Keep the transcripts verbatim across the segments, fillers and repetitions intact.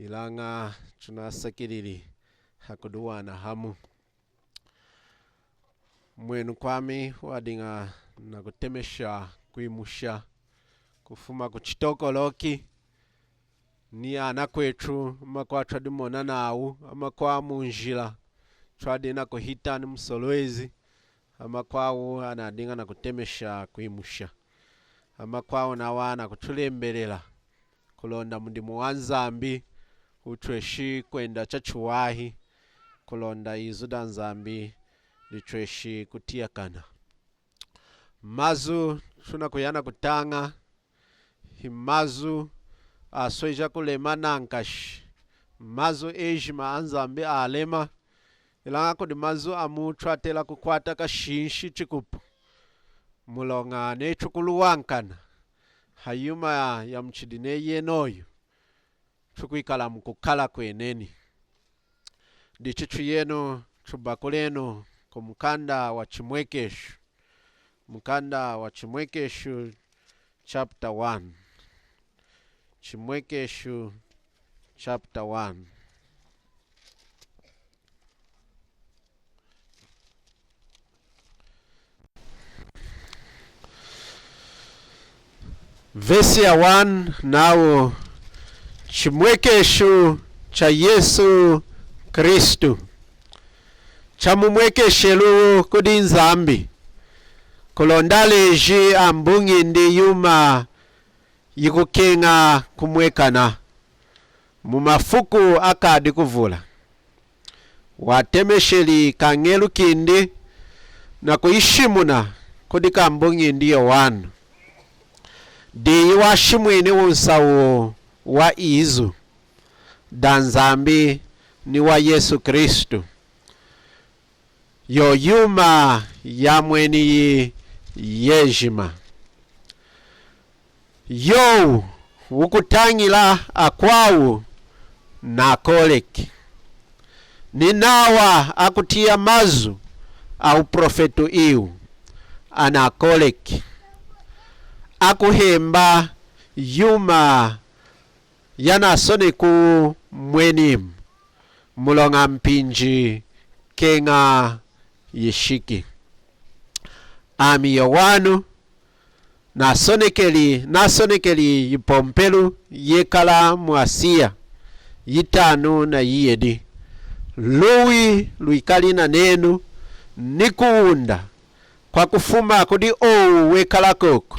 Ilaña tunasakilili hakudiwana hamu. Mwenu kwami wadiña nakutemesha kwimusha kufuma ku Chitokoloki, ni anakwetu amakwawu twadimona nawu, amakwawu munjila twadi nakuhita ni muSolwezi, amakwawu anadiña nakutemesha kwimusha. Amakwawu nawa anakutulembelela kulonda mudimu wa Nzambi wutweshi kwenda chachiwahi, kulonda izu da Nzambi ditweshi kutiyakana. Mazu tunakuya nakutaña, hi mazu asweja kulema nankashi. Mazu ejima a Nzambi alema, ilaña kudi mazu amu twatela kukwata kashinshi chikupu. Muloña neyi tukuluwankana hayuma ya, ya muchidi neyi yenoyu, tukwikala mukukala kweneni. Dichi tuyenu tubakulenu ku mukanda wa Chimwekeshu. Mukanda wa Chimwekeshu chapter one. Chimwekeshu chapter one. Vesi ya one nawu, Chimwekeshu cha Yesu Kristu, chamumwekeshelu kudi Nzambi, kulonda aleji ambuñindi yuma yikukeña kumwekana mu mafuku akadi kuvula. Watemesheli kañelu kindi nakuyishimuna kudi kambuñindi Yowanu. Diyi washimwini wunsahu wa izu da Nzambi ni wa Yesu Kristu, yo yuma yamweniyi yejima. Yowu wukutañila akwawu nakooleki, ni nawa akutiya mazu a wuprofetu iwu anakooleki, akuhemba yuma yanasonekiwu mwenimu, muloña mpinji keña yishiki. Ami Yowanu, nasonekeli, nasonekeli yipompelu yekala mu Asiya, yitanu na yiyedi. Luwi lwikali nanenu, ni kuwunda kwakufuma kudi owu wekala koku,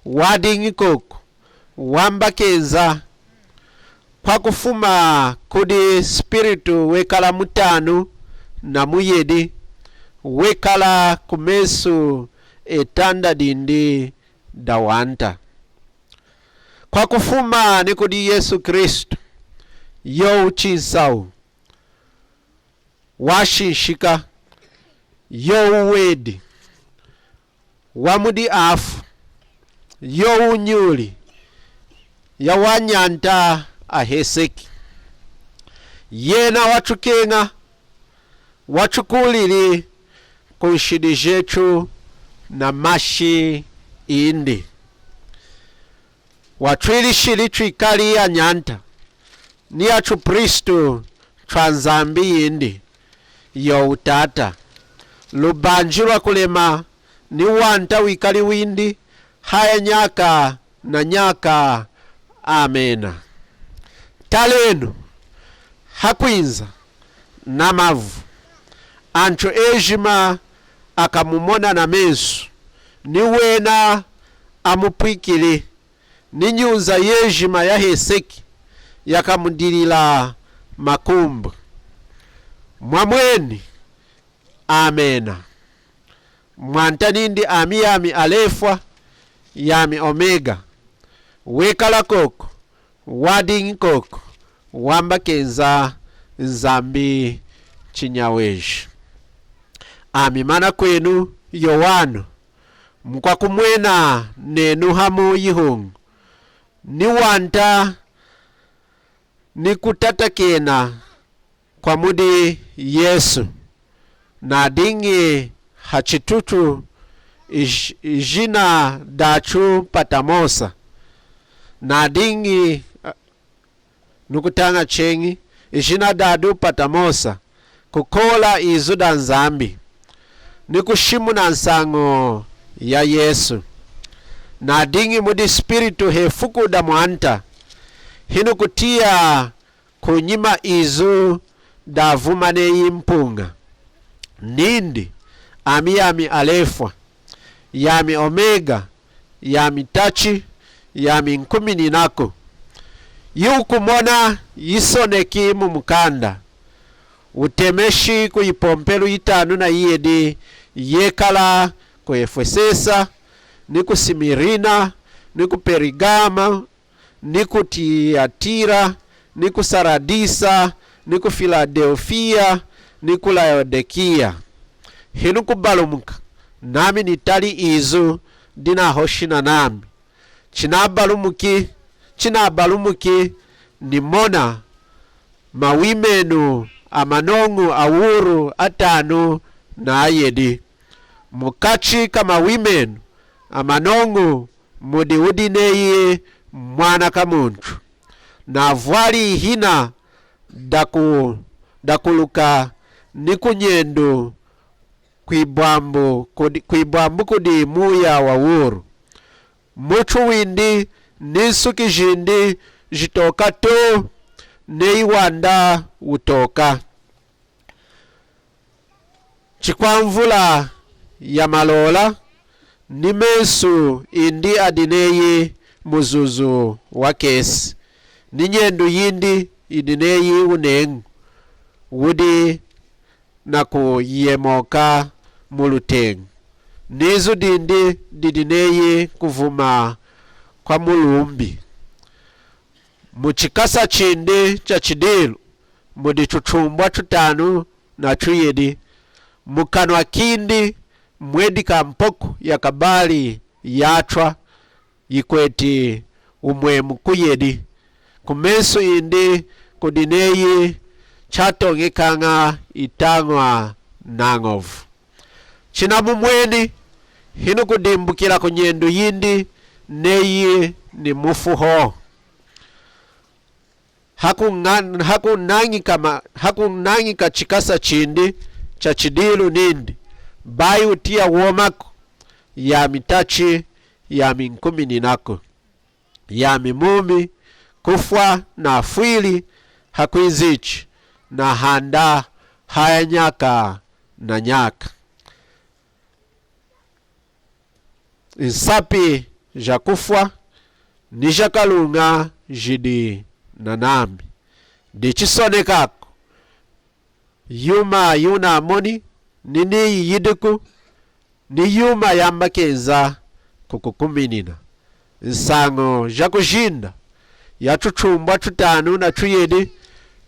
wadiñi koku, wamba kenza, kwakufuma kudi Spiritu wekala mutanu na muyedi, wekala kumesu etanda dindi dawanta. Kwakufuma ni kudi Yesu Kristu, yowu chinsahu, washinshika, yowu wedi, wa mudi afu, yowu nyuli ya wanyanta aheseki. Yena watukeña, watukuulili ku nshidi jetu na mashi indi. Watwilishili twikali anyanta ni atupristu twa Nzambi yindi, yowu Tata. Lubanji lwa kulema ni wanta wikali windi haya nyaka na nyaka. Amena. Talenu, hakwinza na mavu, antu ejima akamumona na mesu, ni wena amupwikili, ni nyunza yejima yaheseki yakamudilila makumbu. Mwamweni. Amena. Mwanta nindi, ami yami Alefwa, yami Omega. Wekala koko, wadiñi koko, wamba kenza, Nzambi chinyaweji. Ami manakwenu Yowanu, mukwakumwena nenu hamu yihuñu, ni wanta ni kutatakena kwa mudi Yesu, nadiñi ha chitutu ij-, ijina dachu Patamosa, nadiñi, ah, nukutaña cheñi ijina dadi Patamosa, kukola izu da Nzambi, nikushimuna nsañu ya Yesu. Nadiñi mudi Spiritu hefuku da Mwanta, hinukutiya kunyima izu davuma neyi mpuña, nindi, Ami yami Alefwa, yami Omega, yami tachi, yami nkumininaku. Yiwukumona yisoneki mumukanda, wutemeshi kuyipompelu yitanu na yiyedi yekala ku Efwesesa, ni ku Simirina, ni ku Perigama, ni ku Tiyatira, ni ku Saradisa, ni ku Filadelfiya, ni ku Laodikiya. Hinukubalumuka, nami nitali izu dinahoshi nanami. Chinabalumuki, chinabalumuki, nimona mawimenu amanoñu awuru atanu na ayedi. Mukachi ka mawimenu amanoñu mudi wudi neyi Mwana ka muntu. Navwali ihina daku-, dakuluka ni kunyendu kwibwambu kudi, kwibwambu kudi muya wawuru. Mutu windi ni nsuki jindi jitoka to, neyi wanda wutoka. Chikwa mvula ya malola, ni mesu indi adi neyi muzuzu wa kesi, ni nyendu yindi idi neyi wuneñu wudi nakuyemoka mu lutengu, ni izu dindi didi neyi kuvuma kwa mulumbi. Mu chikasa chindi cha chidilu mudi tutumbwa tutanu na tuyedi. Mu kanwa kindi mwedika mpoku ya kabali yatwa, yikweti wumwemu kuyedi. Ku mesu indi kudi neyi chatoñekaña itañwa na ñovu. Chinamumweni, hinukudimbukila ku nyendu yindi neyi ni mufu hohu. Hakuña-, hakunañika ma-, hakunañika chikasa chindi cha chidilu nindi, bayi wutiya womaku, yami tachi, yami nkumininaku, yami mumi, kufwa nafwili, hakwinzichi, nahanda haya nyaka na nyaka. Nsapi ja kufwa ni ja Kalunga jidi nanami. Dichisonekaku, yuma yunamoni, ni niyi yidiku, ni yuma yamba kenza kukukuminina. Nsañu ja kujinda ya tutumbwa tutanu na tuyedi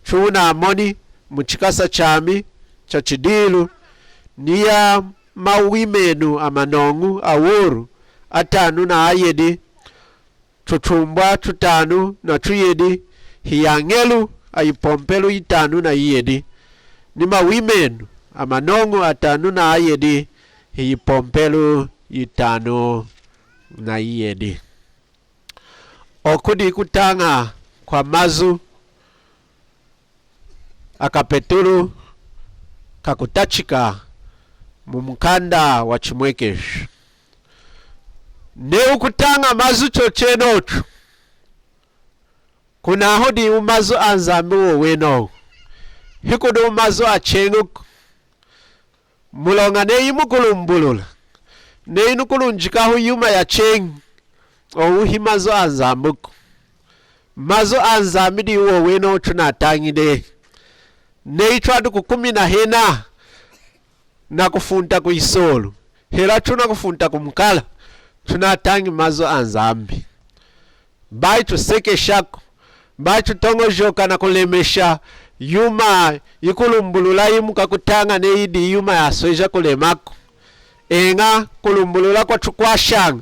tunamoni mu chikasa chami cha chidilu, ni ya mawimenu amanoñu awuru atanu na ayedi, tutumbwa tutanu na tuyedi, hiyañelu ayipompelu yitanu na yiyedi, ni mawimenu amanoñu atanu na ayedi, hiyipompelu yitanu na yiyedi. Oku dikutaña kwa mazu a kaPetulu kakutachika mu mukanda wa Chimwekeshu. Neyi wukutaña mazu chochenochu, kunahu diwu mazu a Nzambi wowenowu, hikudiwu mazu acheñiku. Muloña neyi mukulumbulula, neyi nukulunjikahu yuma yacheñi, owu hi mazu a Nzambiku. Mazu a Nzambi diwu wowenowu tunatañi dehi. Neyi twadi kukumina hena nakufunta ku isolu, hela tunakufunta ku mukala, tunatañi mazu a Nzambi. Bayi tusekeshaku, bayi tutoñojoka na kulemesha yuma yikulumbulula yimu kakutaña neyi yidi yuma yasweja kulemaku. Eña, kulumbulula kwatukwashaña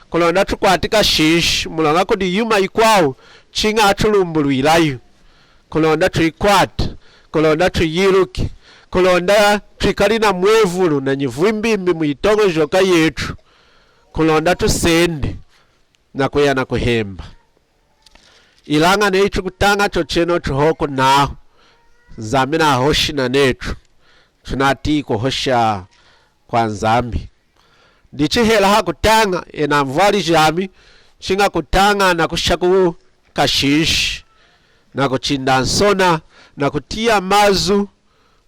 kulonda tukwati kashinshi, muloña kudi yuma yikwawu chiña atulumbulwilayu, kulonda tuyikwate, kulonda tuyiluke, kulonda twikali na mwevulu na nyivwimbimbi mu yitoñojoka yetu, kulonda tusende na kuya na kuhemba. Ilaña neyi tukutaña chochenochu hohu nahu, Nzambi nahoshi nanetu, tunatiyi kuhosha kwaNzambi. Dichi hela hakutaña, enu anvwali jami, chiña kutaña nakushaku kashinshi, nakuchinda nsona, nakutiya mazu,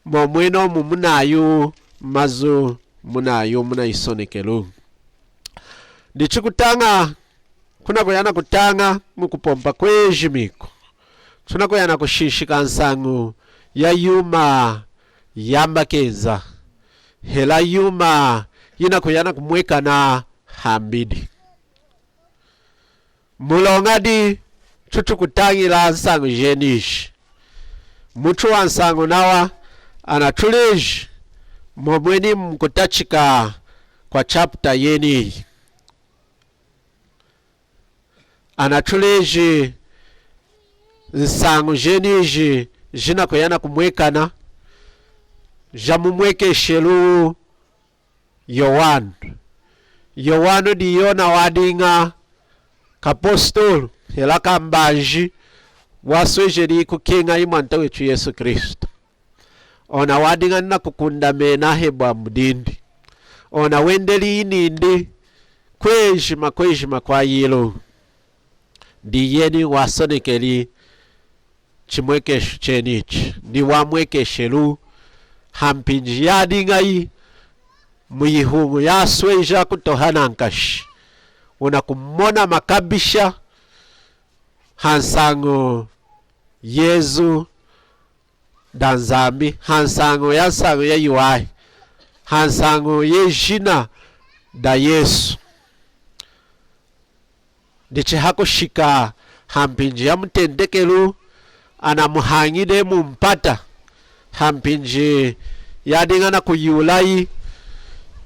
momwenomu munayi mazu, munayi munayisonekelu. Dichi kutaña, kunakuya nakutaña mukupompa kwejima iku, tunakuya nakushinshika nsañu yayuma yamba kenza, hela yuma yinakuya nakumwekana hambidi. Muloñadi tutukutañila nsañu jeniji? Mutu wansañu nawa anatuleji, momweni mukutachika kwachapter yeniyi, anatuleji nsañu jeniji jinakuya nakumwekana, jamumwekeshelu Yowanu. Yowanu diyona wadiña kapostolu, hela kambanji, waswejeli kukeñayi Mwanta wetu Yesu Kristu. Ona wadiña nakukundamena hebwambu dindi. Ona wendeli nindi kwejima, kwejima kwayiluña. Diyeni wasonekeli chimwekeshu chenichi, ni wamwekeshelu hampinji yadiñayi muyihuñu yasweja kutoha nankashi. Wunakumona makabisha hansañu yezu daNzambi, hansañu yansañu yayiwahi, hansañu yejina daYesu. Dichi hakushika hampinji yamutentekelu, anamuhañi dehi mumpata, hampinji yadiña nakuyulayi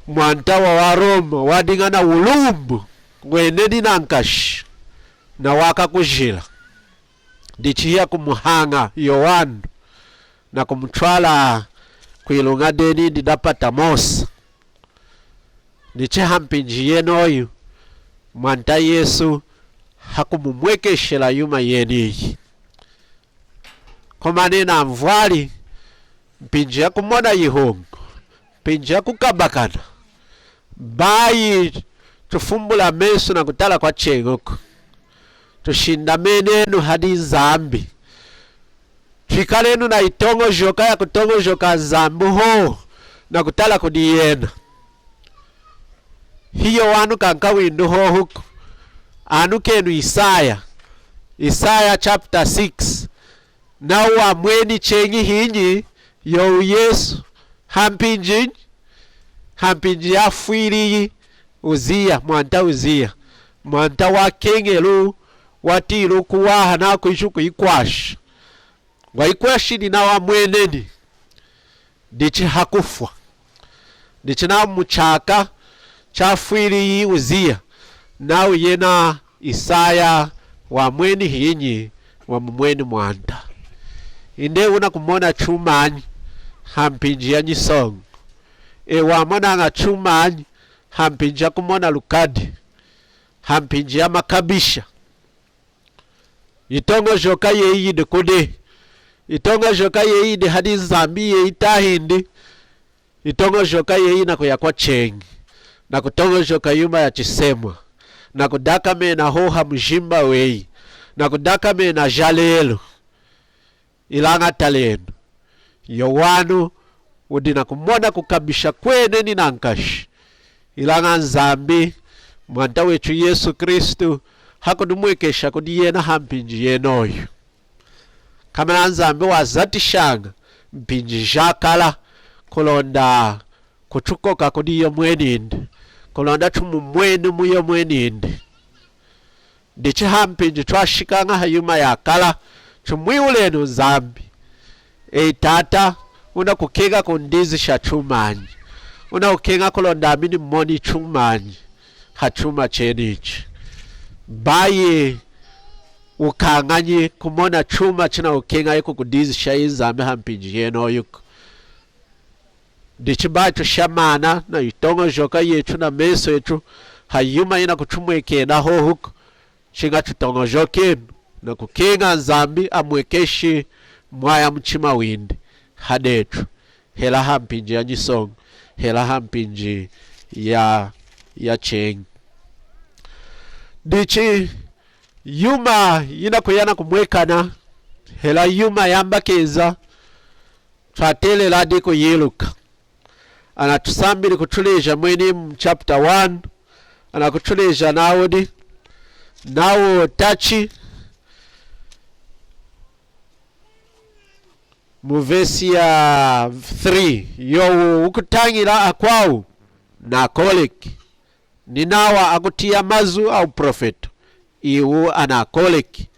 mwanta wawaRoma, wadiña nawulumbu weneni nankashi, nawa akakujila. Dichi hiyakumuhaña Yowanu nakumutwala kwiluña deni dida Patamosi. Dichi hampinji yenoyu, Mwanta Yesu hakumumwekeshela yuma yeniyi. Komana enu anvwali, mpinji yakumona yihuñu, mpinji yakukabakana, bayi tufumbula mesu nakutala kwacheñuku. Tushindamenenu hadi Nzambi. Twikalenu nayitoñojoka yakutoñojoka Nzambi hohu nakutala kudi yena. Hiyowanu kankawindi hohuku. Anukenu Isaya. Isaya chapter six. Nawu wamweni cheñi hinyi? Yowu Yesu. Hampinjinyi? Hampinji yafwiliyi Uziya, mwanta Uziya. Mwanta wakeñelu, watiyilu kuwaha nakwiji kuyikwasha. Wayikwashili nawa mweneni. Dichi hakufwa. Dichi nawu muchaka chafwiliyi Uziya, nawu yena Isaya wamweni hinyi? Wamumweni mwanta. Indi wunakumona chumanyi hampinji yanyisoñu? E, wamonaña chumanyi hampinji yakumona lukadi, hampinji yamakabisha? Yitoñojoka yeyi yidi kudi? Yitoñojoka yeyi yidi hadi Nzambi yeyi tahindi? Yitoñojoka yeyi nakuya kwacheñi, nakutoñojoka yuma yachisemwa, nakudakamena hohu hamujimba weyi, nakudakamena jalelu. Ilaña talenu, Yowanu wudi nakumona kukabisha kweneni nankashi. Ilaña Nzambi, mwanta wetu Yesu Kristu, hakudimwekesha kudi yena hampinji yenoyu. Komana Nzambi wazatishaña mpinji jakala kulonda kutukoka kudi yomwenindi, kulonda tumumweni muyomwenindi. Dichi hampinji twashikaña hayuma yakala, tumwihulenu Nzambi. Eyi Tata, wunakukeña kundizisha chumanyi? Wunakukeña kulonda ami nimoni chumanyi hachuma chenichi? Bayi wukañanyi kumona chuma chinakukeñayi kukudizishayi Nzambi hampinji yenoyuku. Dichi bayi tushimana nayitoñojoka yetu namesu etu hayuma yinakutumwekena hohuku, chiña tutoñojokenu nakukeña Nzambi amwekeshi mwaya muchima windi hadetu, hela hampinji ya nyisoñu, hela hampinji ya, ya cheñi. Dichi yuma yinakuya nakumwekana, hela yuma yamba kenza, twatelela di kuyiluka. Anatusambili kutuleja mweni mu chapter one, anakutuleja nawu di, nawu tachi mu verse ya three, yowu wukutañila akwawu nakooleki. Ni nawa akutiya mazu a uprofetu, iwu anakooleki,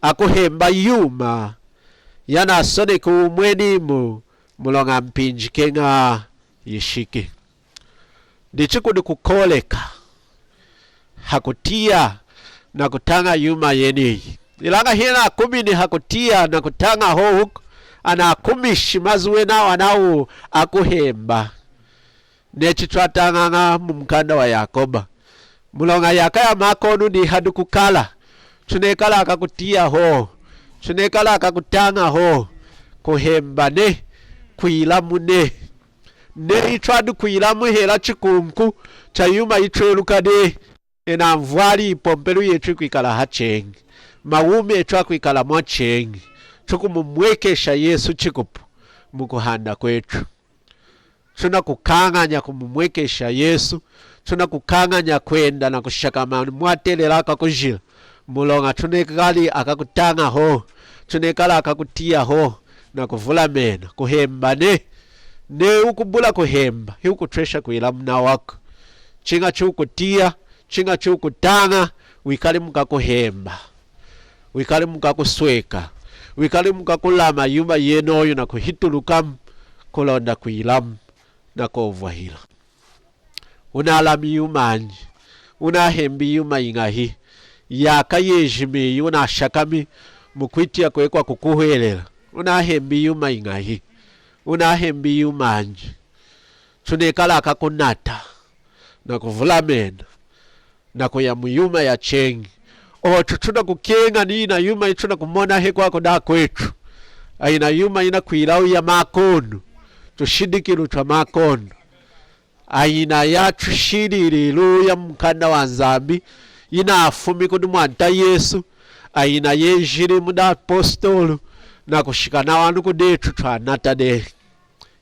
akuhemba yuma yanasoneki mwenimu, muloña mpinji keña yishiki. Dichi kudi kukooleka hakutiya nakutaña yuma yeniyi. Ilaña hiyanakumini hakutiya nakutaña hohuku, anakumishi mazu wena awa nawu akuhemba. Neyi chitwatañaña mu mukanda wa Yakoba, muloña yaaka ya makonu ni hadi kukala, tunekala akakutiya hohu, tunekala akakutaña hohu, kuhemba nehi, kwilamu nehi. Neyi twadi kwilamu hela chikunku cha yuma yitweluka dehi, ena anvwali, ipompelu yetu yikwikala hacheñi, mawumi etu akwikala mwacheñi. Tukumumwekesha Yesu chikupu mukuhanda kwetu. Tunakukañanya kumumwekesha Yesu, tunakukañanya kwenda nakushakama mwatelela akakujila, muloña tunekali akakutaña hohu, tunekali akakutiya hohu, nakuvulamena, kuhemba nehi. Neyi wukubula kuhemba, hiwukutwesha kwilamu nawaku. Chiña chiwukutiya, chiña chiwukutaña, wikali mukakuhemba. Wikali mukakusweka. Wikali mukakulama yuma yenoyu nakuhitulukamu, kulonda kwilamu nakwovwahila. Wunalami yumanyi? Wunahembi yuma yiñahi? Yaaka yejima iyi wunashakami mukwitiya kweyi kwakukuhwelela, wunahembi yuma yiñahi? Wunahembi yumanyi? Tunekala akakunata nakuvulamena nakuya muyuma yacheñi. Ochu tunakukeña ni ina yuma yitunakumona hekwaku kudi akwetu. Ayina yuma yinakwilawu ya makonu, tushidikilu twa makonu. Ayina ya tushilililu ya mukanda wa Nzambi, yinafumi kudi Mwanta Yesu, ayina yejili mudi apostolu, nakushika nawanu kudetu twanata dehi.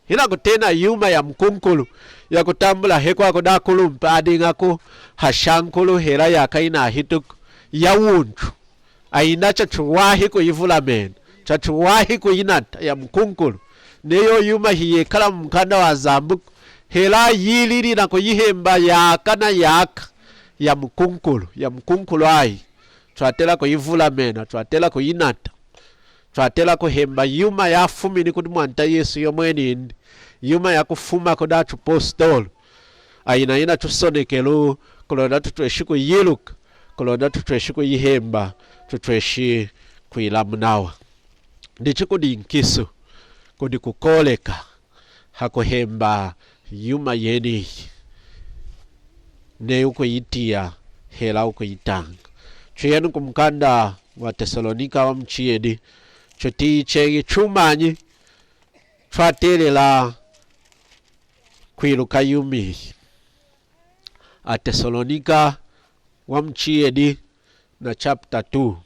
Hinakutena yuma ya mukunkulu yakutambula hekwaku kudi akulumpi adiñaku hashankulu hela yaaka yinahituku ya wuntu. Ayina chachiwahi kuyivulamena, chachiwahi kuyinata ya mukunkulu. Neyi yuma hiyekala mu mukanda wa Nzambiku, hela yilili nakuyihemba yaaka na yaaka, ya mukunkulu, ya mukunkulu ayi. Twatela kuyivulamena, twatela kuyinata. Twatela kuhemba yuma yafumini kudi Mwanta Yesu yomwenindi, yuma yakufuma kudi atupostolu. Ayina yinatusonekelu, kulonda tutweshi kuyiluka, kulonda tutweshi kuyihemba, tutweshi kwilamu nawa. Dichi kudi nkisu, kudi kukooleka hakuhemba yuma yeniyi, neyi wukuyitiya hela wukuyitaña. Tuyenu ku mukanda wa Tesalonika wa muchiyedi, chutiyi cheñi chumanyi twatelela kwiluka yuma iyi. Atesalonika wa muchiyedi na chapter two.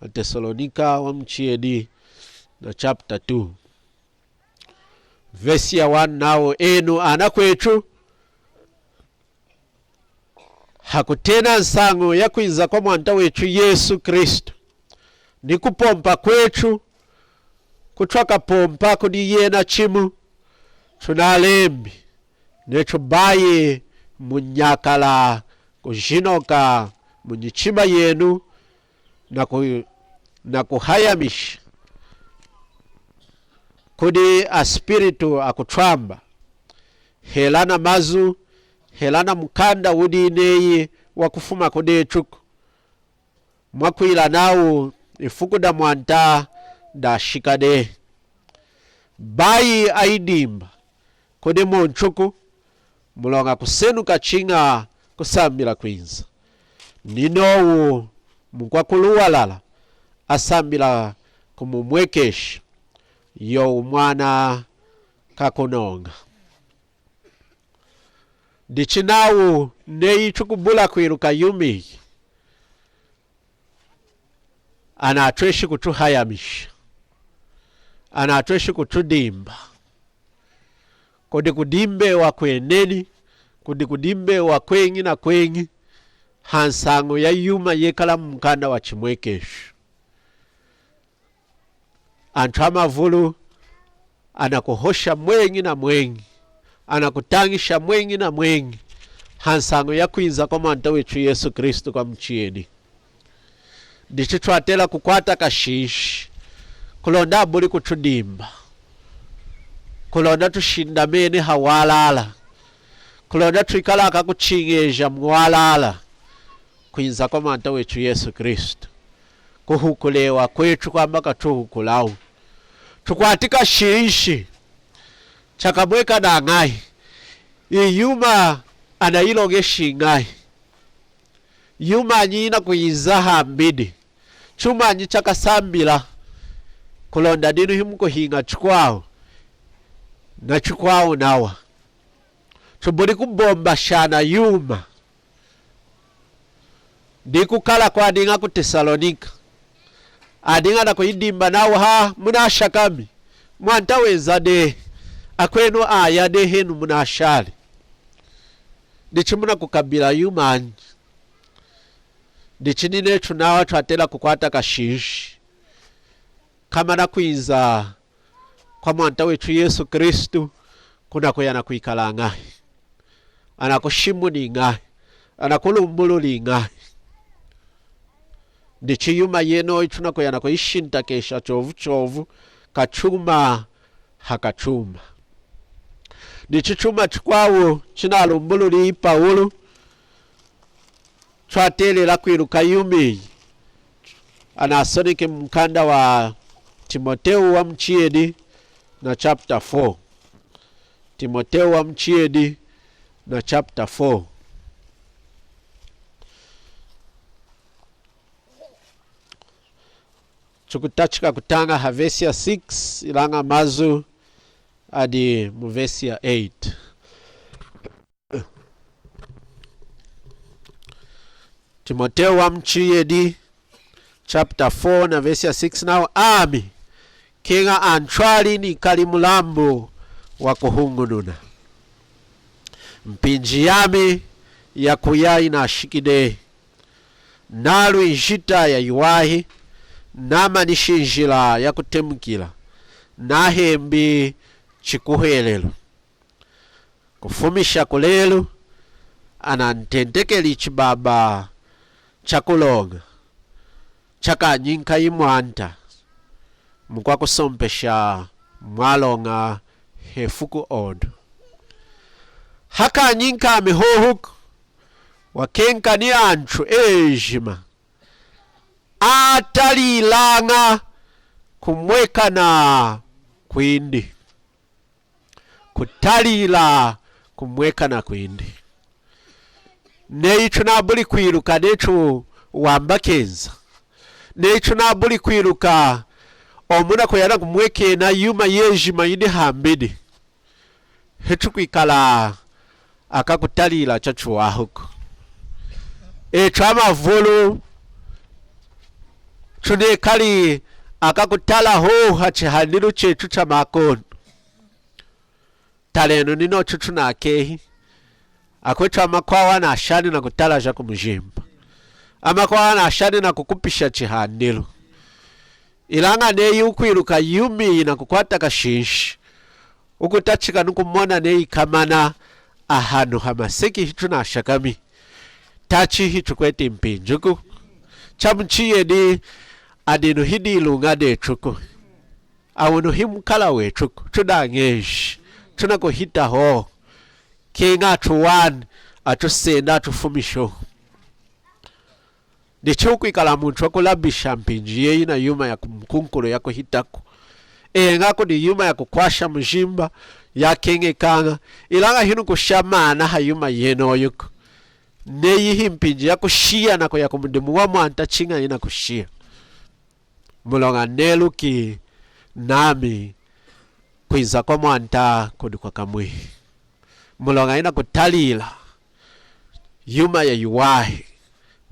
Atesalonika wa muchiyedi na chapter two. Verse ya one nawu, enu anakwetu, hakutena nsañu ya kwinza kwa Mwanta wetu Yesu Kristu, ni kupompa kwetu kutwakapompa kudi yena chimu, tunalembi netu bayi munyakala kujinoka munyichima yenu na ku-, na kuhayamisha kudi aspiritu akutwamba, hela na mazu, hela na mukanda wudi neyi wakufuma kudetuku, mwakwila nawu ifuku da Mwanta dashika dehi. Bayi ayidimba kudi muntuku, muloña kusenuka chiña kusambila kwinza. Ninowu mukwakuluwalala asambila kumumwekesha, yowu mwana kakunoña. Dichi nawu neyi tukubula kwiluka yuma iyi, anatweshi kutuhayamisha, anatweshi kutudimba. Kudi kudimbewa kweneni, kudi kudimbewa kweñi na kweñi, hansañu ya yuma yekala mumukanda wa chimwekeshu. Antu amavulu anakuhosha mweñi na mweñi, anakutañisha mweñi na mweñi, hansañu ya kwinza kwa Mwanta wetu Yesu Kristu kwa muchiyedi. Dichi twatela kukwata kashinshi, kulonda abuli kutudimba, kulonda tushindameni hawalala, kulonda twikali akakuchiñeja muwalala, kwinza kwa Mwanta wetu Yesu Kristu. Kuhukulewa kwetu kwamba katuhukulawu. Tukwati kashinshi, chakamwekana ñahi, iyi yuma anayiloñeshi ñahi, yumanyi yinakuyinza hambidi, chumanyi chakasambila, kulonda dinu himukuhiña chikwawu na chikwawu nawa. Tubuli kubombashana yuma. Dikukala kwadiña ku Tesalonika, adiña nakuyidimba nawu, ha, munashakami, Mwanta wenza dehi, akwenu aya dehi, henu munashali. Dichi munakukabila yumanyi? Dichi ninetu nawa twatela kukwata kashinshi, komana kwinza kwa Mwanta wetu Yesu Kristu, kunakuya nakwikala ñahi, anakushimuni ñahi, anakulumbululi ñahi. Dichi yuma yenoyi tunakuya nakuyishintakesha chovu chovu, kachuma hakachuma. Dichi chuma chikwawu chinalumbululi Pawulu, twatelela kwiluka yuma iyi, anasoneki mumukanda wa Timotewu wa muchiyedi na chapter four. Timotewu wa muchiyedi na chapter four. Tukutachika kutaña ha verse ya six, ilaña mazu adi mu verse ya eight. Timotewu wa muchiyedi, chapter four na verse ya six, nawu, ami, keña antwali nikali mulambu wa kuhuñununa. Mpinji yami yakuya yinashiki dehi. Nalwi njita yayiwahi, namanishi njila ya kutemukila, nahembi chikuhwelelu. Kufumisha kulelu, anantentekeli chibaba cha kuloña, chakanyinkayi Mwanta, mukwakusompesha mwaloña hefuku odu. Hakanyinka ami hohuku, wakeña ni antu ejima atalilaña kumwekana kwindi. Kutalila kumwekana kwindi. Neyi tunabuli kwiluka netu wamba kenza. Neyi tunabuli kwiluka omu munakuya nakumwekena yuma yejima yidi hambidi, hitukwikala akakutalila chachiwahuku. Etu amavulu tunekali akakutala hohu hachihandilu chetu chamakonu. Talenu ninochu tunakehi. Akwetu amakwawu anashani nakutalaja kumujimba. Amakwawu anashani nakukupisha chihandilu. Ilaña neyi wukwiluka yuma iyi nakukwata kashinshi, wukutachika nikumona neyi komana ahanu hamaseki hitunashakami. Tachi hitukweti mpinjiku. Chamuchiyedi adinu hidi iluña detuku. Awunu himukala wetuku, tudañeji, tunakuhita hohu, keña atuwani, atusenda, atufumisha. Dichi wukwikala muntu wakulabisha mpinji yeyi na yuma yamukunkulu yakuhitaku. Eña kudi yuma yakukwasha mujimba, yakeñekaña, ilaña hinukusha maana hayuma yenoyuku. Neyi himpinji yakushiya nakuya kumudimu waMwanta, chiña inakushiya. Muloña neluki nami kwinza kwaMwanta kudi kwakamwihi. Muloña inakutalila yuma yayiwahi.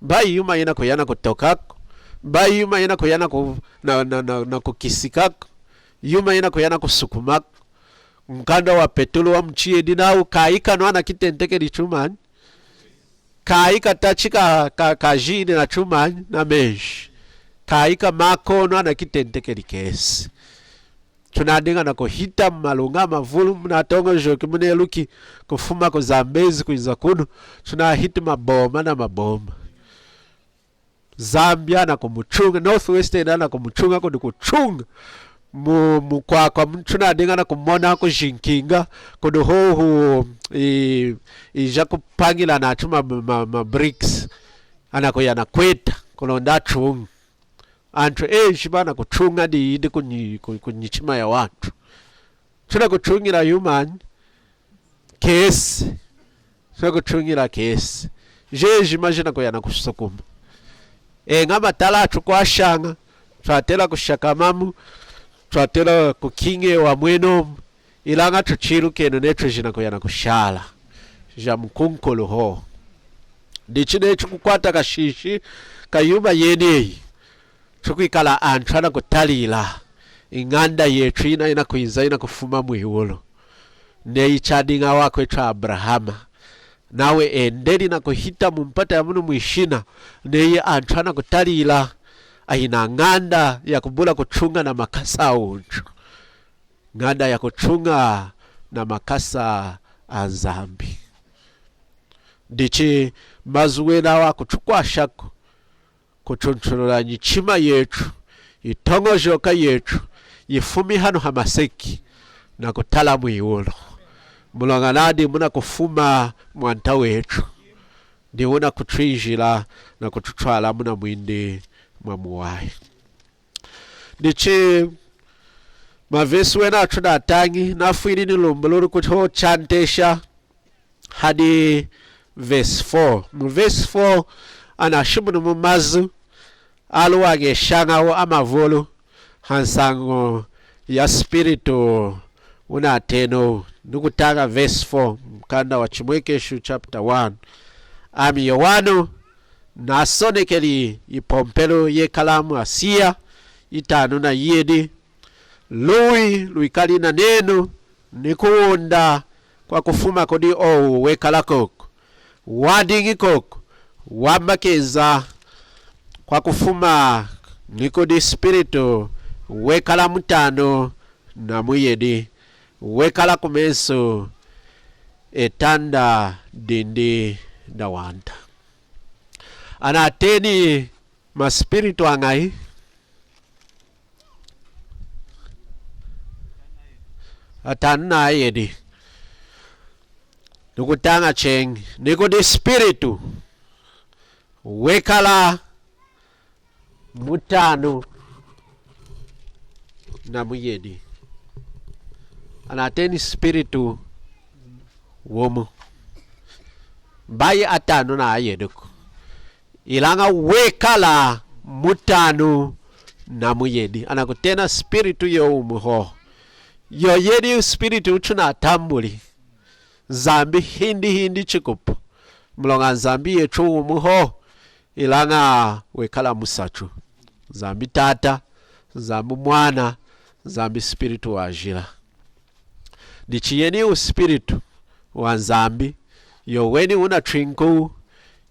Bayi yuma yinakuya nakutokaku, bayi yuma yinakuya naku-, na, na, na, nakukisikaku, yuma yinakuya nakusukumaku. Mukanda waPetulu wamuchiyedi nawu, kayi kanu anakitentekeli chumanyi? Kayi katachi ka, ka, kajinyi nachumanyi? Namenji. Kayi kamakonu anakitentekeli kesi. Tunadiña nakuhita mumaluña amavulu, munatoñojoki, muneluki kufuma kuZambezi kwinza kunu, tunahiti maboma namaboma. Zambia anakumuchuña, Northwestern anakumuchuña, kudi kuchuña mu, mukwakwa, mu tunadiña nakumona kujinkinga, kudi hohu i, ijakupañila nachu ma, ma, ma bricks, anakuya nakweta, kulonda achuñi. Antu enji banakuchuña didi kunyi-, ku-, kunyichima yawantu. Tunakuchuñila yumanyi? Kesi. Tunakuchuñila kesi. Jejima jinakuya nakusukuma. Eña matala atukwashaña, twatela kushakamamu, twatela kukiñewa mwenomu, ilaña tuchilukenu netu jinakuya nakushala. Jamukunkulu hohu. Dichi netu kukwata kashishi kayuma yeneyi. Tukwikala antu anakutalila iñanda yetu yina inakwinza, inakufuma mwiwulu. Neyi chadiña wakwetu Abarahama, nawa endeli nakuhita mumpata yamunu mwishina, neyi antu anakutalila ayina ñanda yakubula kuchuña namakasa awuntu, ñanda yakuchuña namakasa aNzambi. Dichi mazu wenawa akutukwashaku kuchunchulula nyichima yetu, yitoñojoka yetu, yifumi hanu hamaseki nakutala mwiwulu. Muloña nadi munakufuma Mwanta wetu, diyi wunakutwinjila nakututwala muna mwindi mwamuwahi. Dichi mavesi wena atunatañi, nafwili nilumbululi kutiya chantesha hadi verse four. Mu verse four anashimunumu mazu aluwañeshañawu amavulu hansañu ya spiritu wunatenu. Nukutaña verse four, mukanda wa Chimwekeshu chapter one. Ami Yowanu nasonekeli yipompelu yekala mu Asiya, yitanu na yiyedi. Luwi lwikali nanenu, ni kuwunda kwakufuma kudi owu wekala koku, wadiñi koku, wamba kenza kwakufuma ni kudi spiritu wekala mutanu na muyedi, wekala kumesu etanda dindi dawanta. Anateni maspiritu añahi? Atanu na ayedi. Nukutaña cheñi, ni kudi spiritu wekala mutanu na muyedi. Anateni spiritu wumu. Bayi atanu na ayediku. Ilaña wekala mutanu na muyedi. Anakutena spiritu yowumu hohu. Yoyedi spiritu wutunatambuli. Nzambi hindi hindi chikupu. Muloña Nzambi yetu wumu hohu, ilaña wekala musatu. Nzambi Tata, Nzambi Mwana, Nzambi Spiritu Wajila. Dichi yeni wuspiritu wa Nzambi, yoweni wunatwinkuwu,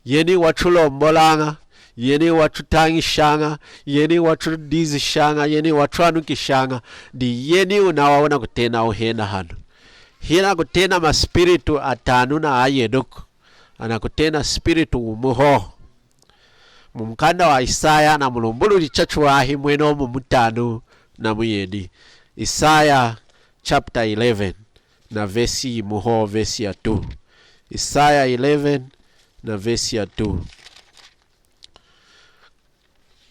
yeni watulombolaña, yeni watutañishaña, yeni watudizishaña, yeni watwanukishaña, diyeni wunawa wunakutena wuhena hanu. Hinakutena maspiritu atanu na ayediku, anakutena spiritu wumu hohu. Mu mukanda wa Isaya anamulumbululi chachiwahi mwenomu mutanu na muyedi. Isaya chapter eleven na verse yimu hohu, verse ya two. Isaya eleven na verse ya two.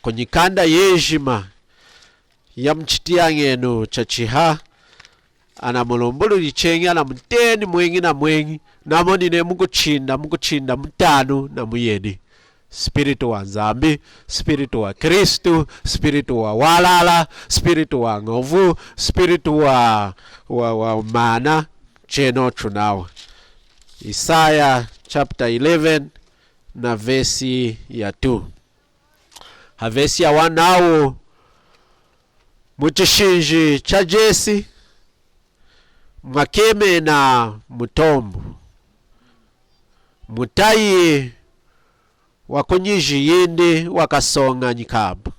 Kunyikanda yejima ya muchitiyañenu chachiha, anamulumbululi cheñi, anamuteni mweñi na mweñi, namoni neyi mukuchinda, mukuchinda mutanu na muyedi. Spiritu wa Nzambi, Spiritu wa Kristu, Spiritu wa walala, Spiritu wa ñovu, Spiritu wa, wa, wa maana, chenochu nawa. Isaya chapter eleven na vesi ya two. Ha vesi ya one nawu, mu chishinji cha Jesi mwakemena mutombu, mutayi wa ku nyiji yindi wakasoña nyikabu.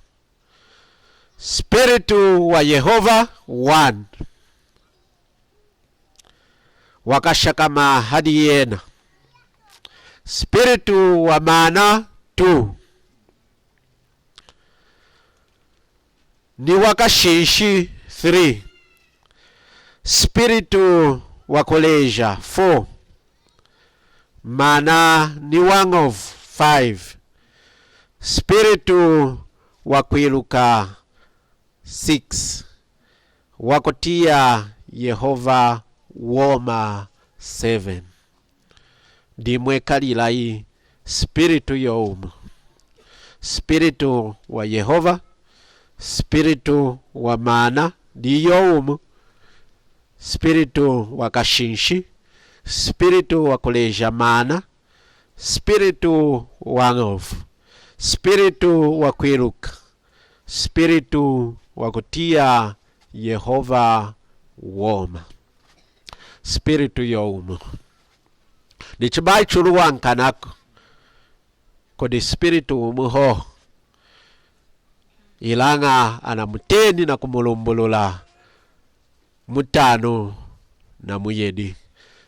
Spiritu wa Yehova, one, wakashakama hadi yena. Spiritu wa maana, two, ni wa kashinshi, three, spiritu wa kuleja, four, maana ni wa ñovu, five, spiritu wa kwiluka, six, wa kutiya Yehova woma, seven. Dimwekalilayi spiritu yowumu. Spiritu wa Yehova, spiritu wa maana, di yowumu, spiritu wa kashinshi, spiritu wa kuleja maana, spiritu wa ñovu, spiritu wa kwiluka, spiritu wa kutiya Yehova woma. Spiritu yowumu. Dichi bayi chuluwankanaku, kudi spiritu wumu hohu, ilaña anamuteni na kumulumbulula mutanu na muyedi.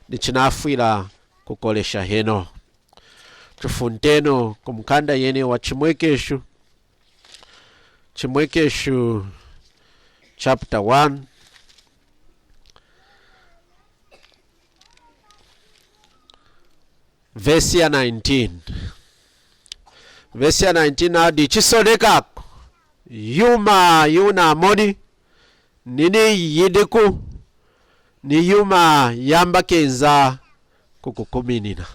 Ni chinafwila kukolesha henohu. Tufuntenu ku mukanda yeniwu wa Chimwekeshu. Chimwekeshu chapter one, vesi ya nineteen. Vesi ya nineteen nawu, dichi sonekaku yuma yiwunamoni, ni niyi yidiku, ni yuma yamba kenza kukukuminina.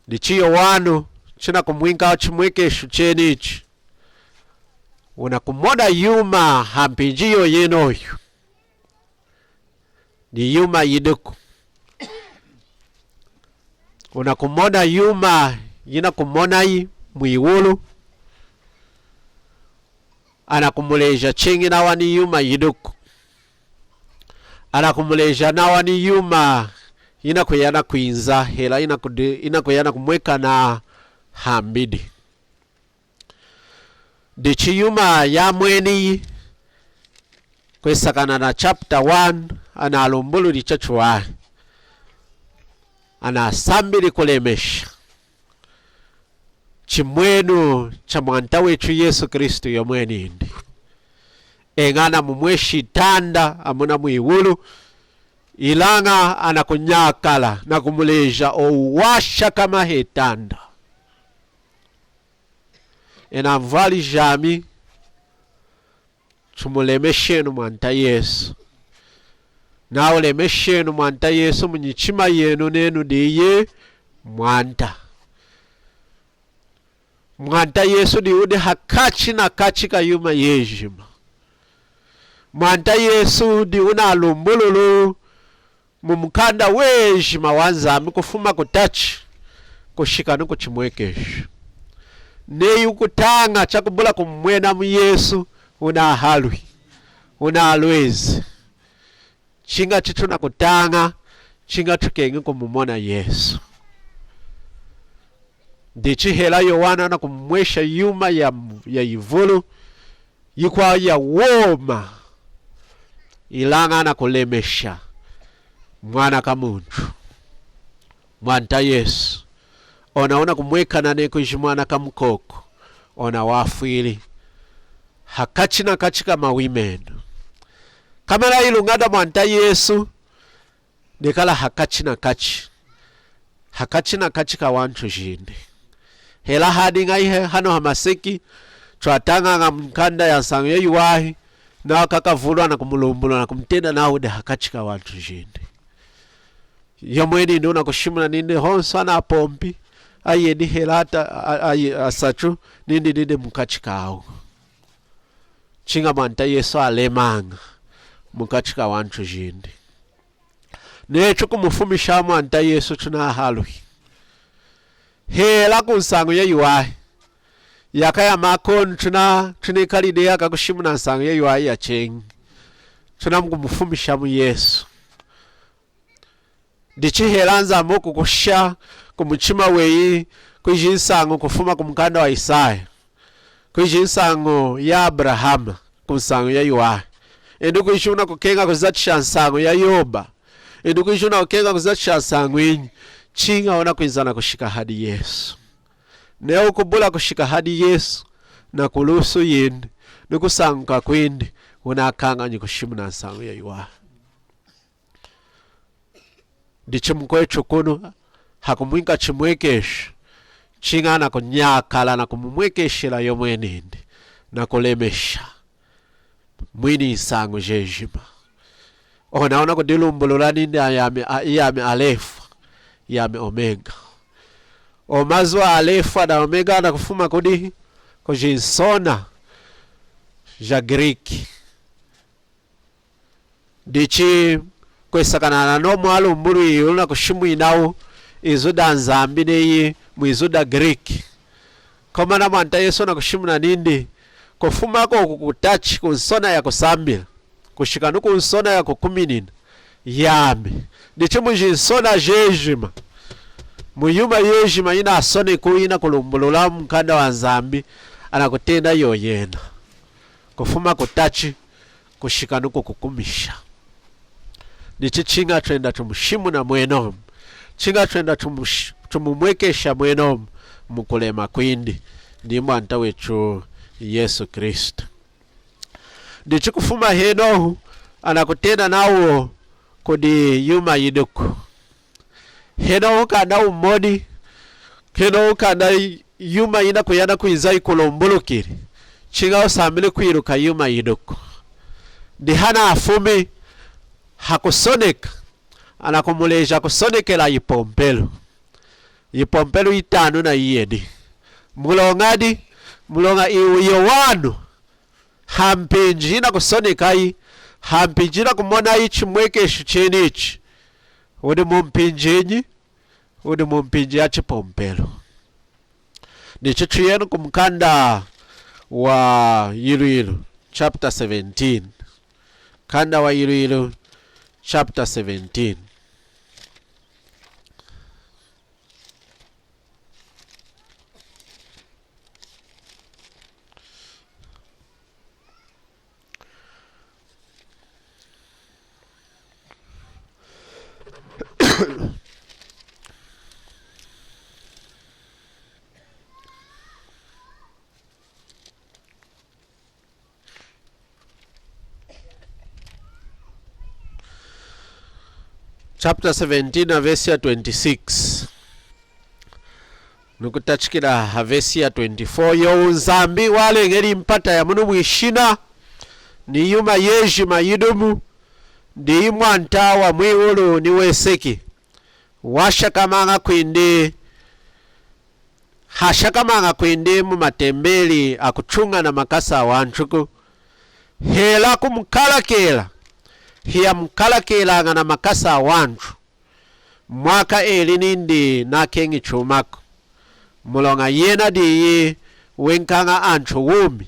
Dichi Yowanu chinakumwinka chimwekeshu chenichi, wunakumona yuma hampinji yoyenoyu, ni yuma yidiku. Wunakumona yuma yinakumonayi mwiwulu. Anakumuleja cheñi nawa ni yuma yidiku. Anakumuleja nawa ni yuma yinakuya nakwinza, hela yinakudi-, yinakuya nakumwekana hambidi. Dichi yuma yamweniyi, kwesakana na chapter one, analumbululi chachiwahi. Anasambili kulemesha chimwenu cha Mwanta wetu Yesu Kristu yomwenindi. Eña anamumweshi itanda amuna mwiwulu, ilaña anakunyakala nakumuleja owu washakama hetanda. Enu anvwali jami, tumulemeshenu Mwanta Yesu. Nawu lemeshenu Mwanta Yesu munyichima yenu nenu diyi Mwanta. Mwanta Yesu diyi wudi hakachi na kachi ka yuma yejima. Mwanta Yesu diyi wunalumbululu mu mukanda wejima wa Nzambi kufuma kutachi kushika ni ku Chimwekeshu. Neyi wukutaña chakubula kumumwenamu Yesu, wunahalwi, wunalwezi. Chiña chitunakutaña, chiña tukeñi kumumona Yesu. Dichi hela Yowanu anakumumwesha yuma ya, ya yivulu, yikwawu ya woma, ilaña anakulemesha Mwana kamuntu, Mwanta Yesu. Ona wunakumwekana neyi kwiji mwana kamukoko, ona wafwili hakachi na kachi ka mawi menu. Komana iluña da Mwanta Yesu, nekala hakachi na kachi, hakachi na kachi ka wantu jindi. Hela hadiña ihe hanu hamaseki, twatañaña mukanda ya nsañu yayiwahi, Nawa kakavulu anakumulumbulula, nakumutena nawu wudi hakachi kawantu jindi. Yomweni nindi wunakushimuna nindi honsu anapompi, ayedi hela ata-, a-, a-, asachu, nindi didi mukachi kawu. Chiña Mwanta Yesu alemaña mukachi kawantu jindi. Netu kumufumisha Mwanta Yesu tunahalwi. Hela kunsañu yayiwahi. Yaaka yamakonu tuna, tunikali dehi akakushimuna nsañu yayiwahi yacheñi. Tunamukumufumisha mu Yesu. Dichi hela Nzambi wukukusha kumuchima weyi, kwiji nsañu kufuma kumukanda wa Isaya, kwiji nsañu ya Abarahama, kunsañu yayiwahi. Indi kwiji wunakukeña kuzatisha nsañu ya Yoba. Indi kwiji wunakukeña kuzatisha nsañu yinyi, chiña wunakwinza nakushika hadi Yesu. Neyi wukubula kushika hadi Yesu, nakulusu yindi, nikusañuka kwindi, wunakañanyi kushimuna nsañu yayiwahi. Dichi mukwetu kunu, hakumwinka chimwekeshu, chiña nakunyakala nakumumwekeshela yomweni nindi, nakulemesha mwini nsañu jejima. Ona wunakudilumbulula nindi, yami, a-, yami Alefa, yami Omega. Awa mazu Alefa na Omega anakufuma kudi, kujinsona ja Greek. Dichi kwesakana nawu mwalumbulwilu nakushimwinawu izu da Nzambi neyi mwizu da Greek. Komana Mwanta Yesu nakushimuna nindi, kufuma koku kutachi kunsona ya kusambila, kushika nikunsona ya kukuminina, yami. Dichi mujinsona jejima, muyuma yejima yinasonekiwu yinakulumbulula mukanda wa Nzambi, anakutena yoyena. Kufuma kutachi, kushika nikukukumisha. Dichi chiña twenda tumushimuna mwenomu, chiña twenda tumush-, tumumwekesha mwenomu, mukulema kwindi, ni Mwanta wetu Yesu Kristu. Dichi kufuma henohu, anakutena nawu kudi yuma yidiku. Henohu kanda wumoni, henohu kanda yuma yinakuya nakwinza yikulumbulukili, chiña wusambili kwiluka yuma yidiku. Dihanafumi hakusoneka, anakumuleja kusonekela yipompelu. Yipompelu yitanu na yiyedi. Muloñadi? Muloña iwu Yowanu, hampinji yinakusonekayi, hampinji yinakumonayi chimwekeshu chenichi, wudi mumpinjinyi? Wudi mumpinji ya chipompelu. Dichi tuyenu kumukanda wa Yilwilu, chapter seventeen. Mukanda wa Yilwilu, chapter seventeen. Chapter seventeen, a verse ya twenty-six. Nukutachikila ha verse ya twenty-four. Yowu Nzambi waleñeli mpata ya munu mwishina, ni yuma yejima yidumu, diyi Mwanta wa mwiwulu ni weseki. Washakamaña kwindi, hashakamaña kwindi mu matembeli akutuña na makasa awantuku, hela kumukalakela, hiyamukalakelaña na makasa awantu. Mwaka eli nindi nakeñi chumaku. Muloña yena diyi wenkaña antu wumi,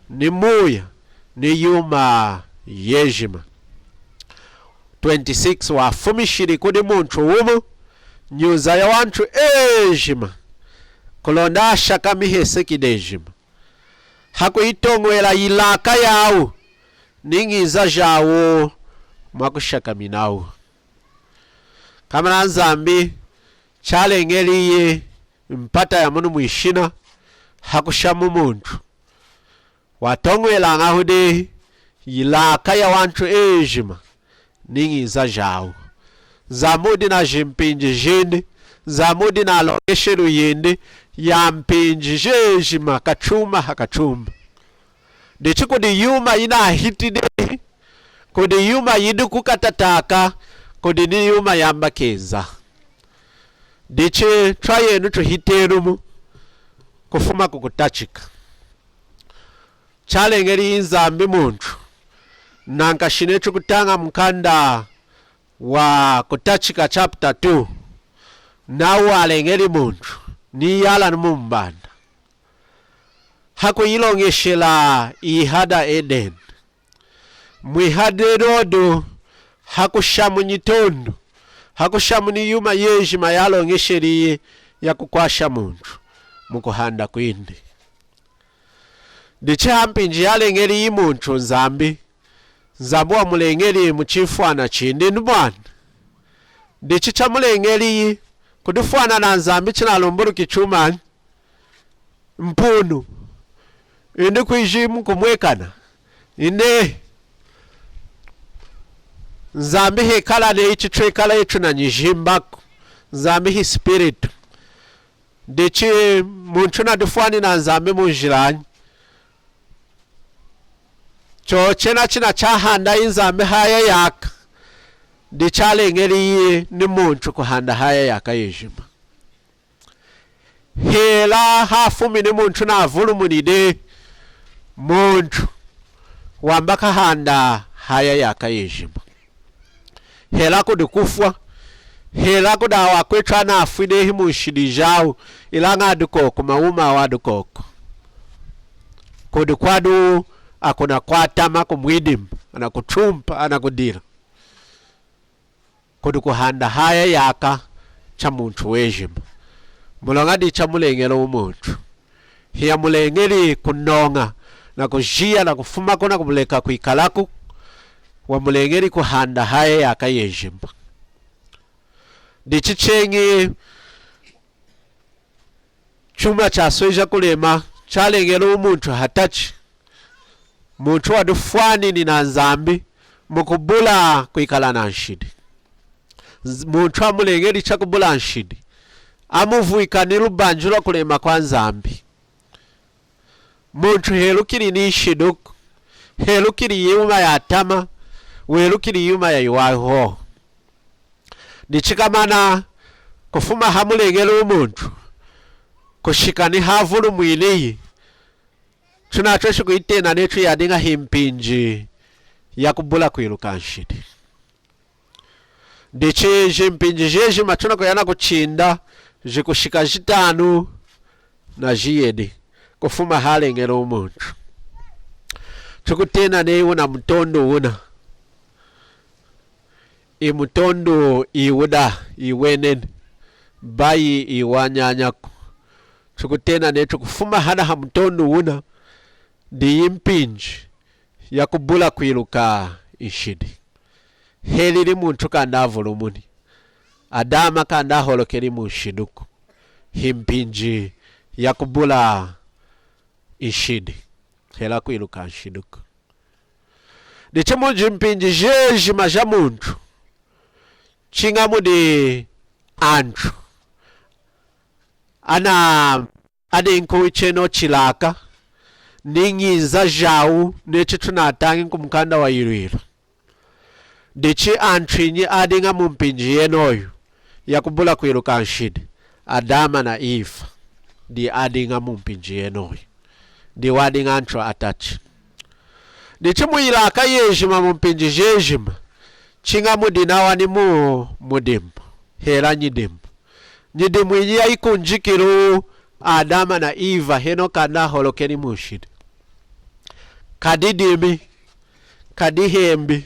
ni muya, ni yuma yejima. Twenty-six. Wafumishili kudi muntu wumu nyunza ya wantu ejima, kulonda ashakami heseki dejima, hakuyitoñwela yilaka yawu ni ñinza jawu mwakushakaminawu. Komana Nzambi chaleñeliyi mpata ya munu mwishina hakushamu muntu, watoñwelaña hudi yilaka ya wantu ejima ni ñinza jawu. Nzambi wudi na jimpinji jindi, Nzambi wudi na loñeshelu yindi ya mpinji jejima, kachuma ha kachuma. Dichi kudi yuma yinahiti dehi, kudi yuma yidi kukatataka, kudi ni yuma yamba kenza. Dichi twayenu tuhitenumu kufuma kukutachika. Chalengeliyi Nzambi muntu, nankashi neyi tukutaña mukanda wa Kutachika chapter two, nawu walengeli muntu ni iyala ni mumbanda, hakuyiloñeshela ihada Edeni. Mwihada enodu hakushamu nyitondu, hakushamu ni yuma yejima yaloñesheliyi yakukwasha muntu mukuhanda kwindi. Dichi hampinji yalengeliyi muntu Nzambi, Nzambi wamuleñeli muchifwana chindi ni mwana. Dichi chamuleñeliyi kudifwana na Nzambi chinalumbuluki chumanyi? Mpunu. Indi kwiji mukumwekana. Indi Nzambi hekala neyi ichi twekala etu na nyijimbaku. Nzambi hi spiritu. Dichi muntu nadifwani na Nzambi munjilanyi? Chochena china chahandayi Nzambi haya nyaka, dichaleñeliyi ni muntu kuhanda haya nyaka yejima. Hela hafumini muntu navulumuni dehi, muntu wamba kahanda haya nyaka yejima. Hela kudi kufwa, hela kudi awa akwetu anafwi dehi munshidi jawu, ilaña adi kwoku, mawumi awa adi kwoku. Kudi kwadi akuna kwatama kumwidima, anakutumpa, anakudila. Kudi kuhanda haya nyaka cha muntu wejima. Muloña dichamuleñeli muntu. Hiyamuleñeli kunoña na kujiya na kufumaku na kuleka kwikalaku, wamuleñeli kuhanda haya nyaka yejima. Dichi cheñi chuma chasweja kulema, chaleñeli muntu hatachi. Muntu wadifwanini na Nzambi mukubula kwikala na nshidi. Nz-, muntu amuleñeli chakubula nshidi, amuvwika ni lubanji lwa kulema kwa Nzambi. Muntu helukili ni nshidiku, helukili yuma yatama, welukili yuma yayiwahi hohu. Dichi komana kufuma hamuleñeli muntu kushika ni havulumwiniyi, tunatweshi kuyitena netu yadiña himpinji yakubula kwiluka nshidi. Dichi jimpinji jejima tunakuya nakuchinda jikushika jitanu na jiyedi kufuma haleñeli muntu. Tukutena neyi wuna mutondu wuna, iwu mutondu iwuda, iweneni, bayi iwanyanyaku. Tukutena netu kufuma hana hamutondu wuna, diyi mpinji yakubula kwiluka nshidi. Helili muntu kanda avulumuni, Adama kanda aholokeli munshidiku, himpinji yakubula nshidi, hela kwiluka nshidiku. Dichi mujimpinji jejima ja muntu, chiña mudi antu ana adi nkuwi chenochu chilaka ni nyinza jawu, neyi chitunatañi kumukanda wa Yilwilu. Dichi antu inyi adiña mumpinji yenoyu yakubula kwiluka nshidi? Adama na Eva, diwu adiña mumpinji yenoyu. Diwu adiña antu atachi. Dichi muyilaka yejima mumpinji jejima, chiña mudi nawa ni mu-, mudimu, hela nyidimu. Nyidimu inyi yayikunjikiluwu Adama na Eva henohu kanda aholokeli munshidi? Kadidimi, kadihembi,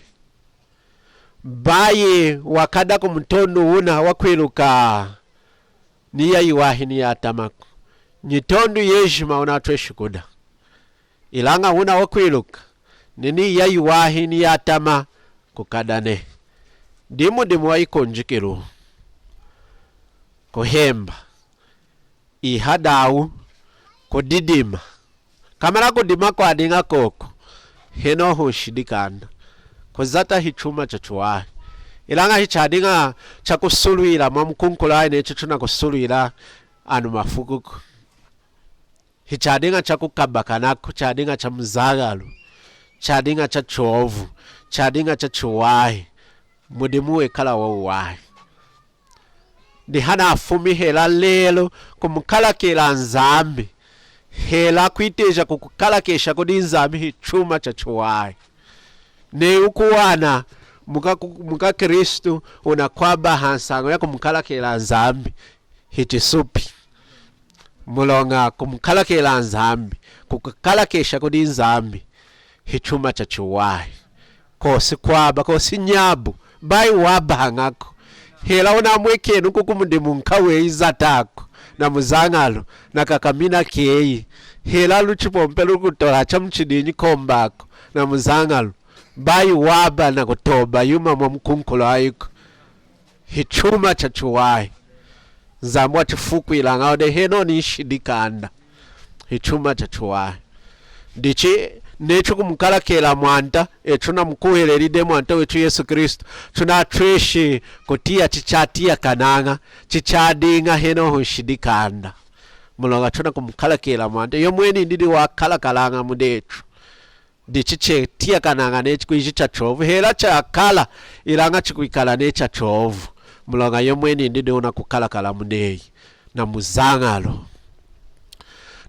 bayi wakada kumutondu wuna wakwiluka ni yayiwahi ni yatamaku. Nyitondu yejima wunatweshi kuda. Ilaña wuna wakwiluka ni, ni yayiwahi ni yatama kukada nehi. Dimu dimu wayikunjikiluwu. Kuhemba, ihadawu, kudidima. Komana kudima kwadiña kwoku, henohu nshidi kanda. Kuzata hichuma chachiwahi. Ilaña hichadiña chakusulwila mwamukunkulwayi neyi chitunakusulwila anu mafukuku. Hichadiña chakukabakanaku, chadiña chamuzañalu, chadiña chachovu, chadiña chachiwahi, mudimu wekala wawuwahi. Dihanafumi hela lelu kumukalakela Nzambi, hela kwiteja kukukalakesha kudi Nzambi hichuma chachiwahi. Neyi wukuwana muka, mukaKristu wunakwaba hansañu yakumukalakela Nzambi, hichisupi. Muloña kumukalakela Nzambi, kukukalakesha kudi Nzambi, hichuma chachiwahi. Kosi kwaba, kosi nyabu, bayi waba hañaku. Hela wunamwekeni kuku mudimu nkaweyi zataku, namuzañalu, nakakamina keyi. Hela luchipompelu lukutola chamuchidinyi kombaku, namuzañalu, bayi waba nakutoba yuma mwamukunkulwayiku. Hichuma chachiwahi. Nzambi wachifukwila ñaho dehi, henohu nshidi kanda. Hichuma chachiwahi. Dichi neyi tukumukalakela Mwanta, etu tunamukuhweleli dehi Mwanta wetu Yesu Kristu, tunatweshi kutiya chichatiyakanaña, chichadiña henohu nshidi kanda. Muloña tunakumukalakela Mwanta, yomweni nindi wakalakalaña mudi etu. Dichi chetiyakanaña neyi chikwiji chachovu, hela chakala, ilaña chikwikala neyi chachovu. Muloña yomweni nindi wunakukalakala mudi eyi, namuzañalu.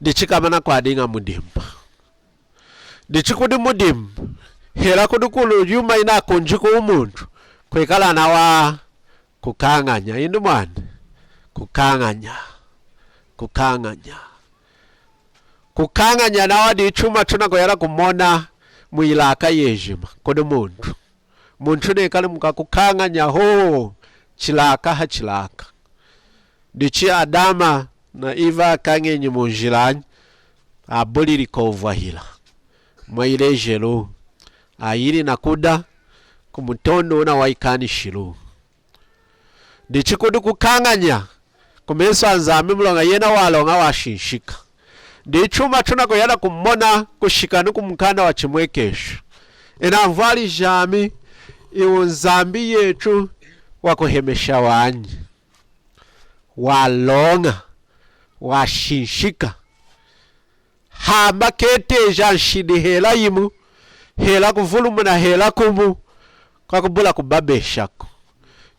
Dichi komana kwadiña mudimu. Dichi kudi mudimu, hela kudi kulu yuma yinakunjika muntu, kwekala nawa kukañanya, indi mwani? Kukañanya. Kukañanya. Kukañanya nawa dichuma tunakuyala kumona muyilaka yejima kudi muntu. Muntu nekali mukwakukañanya hohu, chilaka hachilaka. Dichi Adama na Eva akañenyi munjilanyi? Abulili kwovwahila. Mwayilejeli, ayili nakuda kumutondu wuna wayikanishilu. Dichi kudi kukañanya kumesu aNzambi, muloña yena waloña washinshika. Dichuma tunakuyala kumona kushika nikumukanda wa Chimwekeshu. Enu anvwali jami, iwu Nzambi yetu wakuhemesha wanyi. Waloña, washinshika. Hamba keteja nshidi hela yimu, hela kuvulumuna hela kumu, kwakubula kubabeshaku.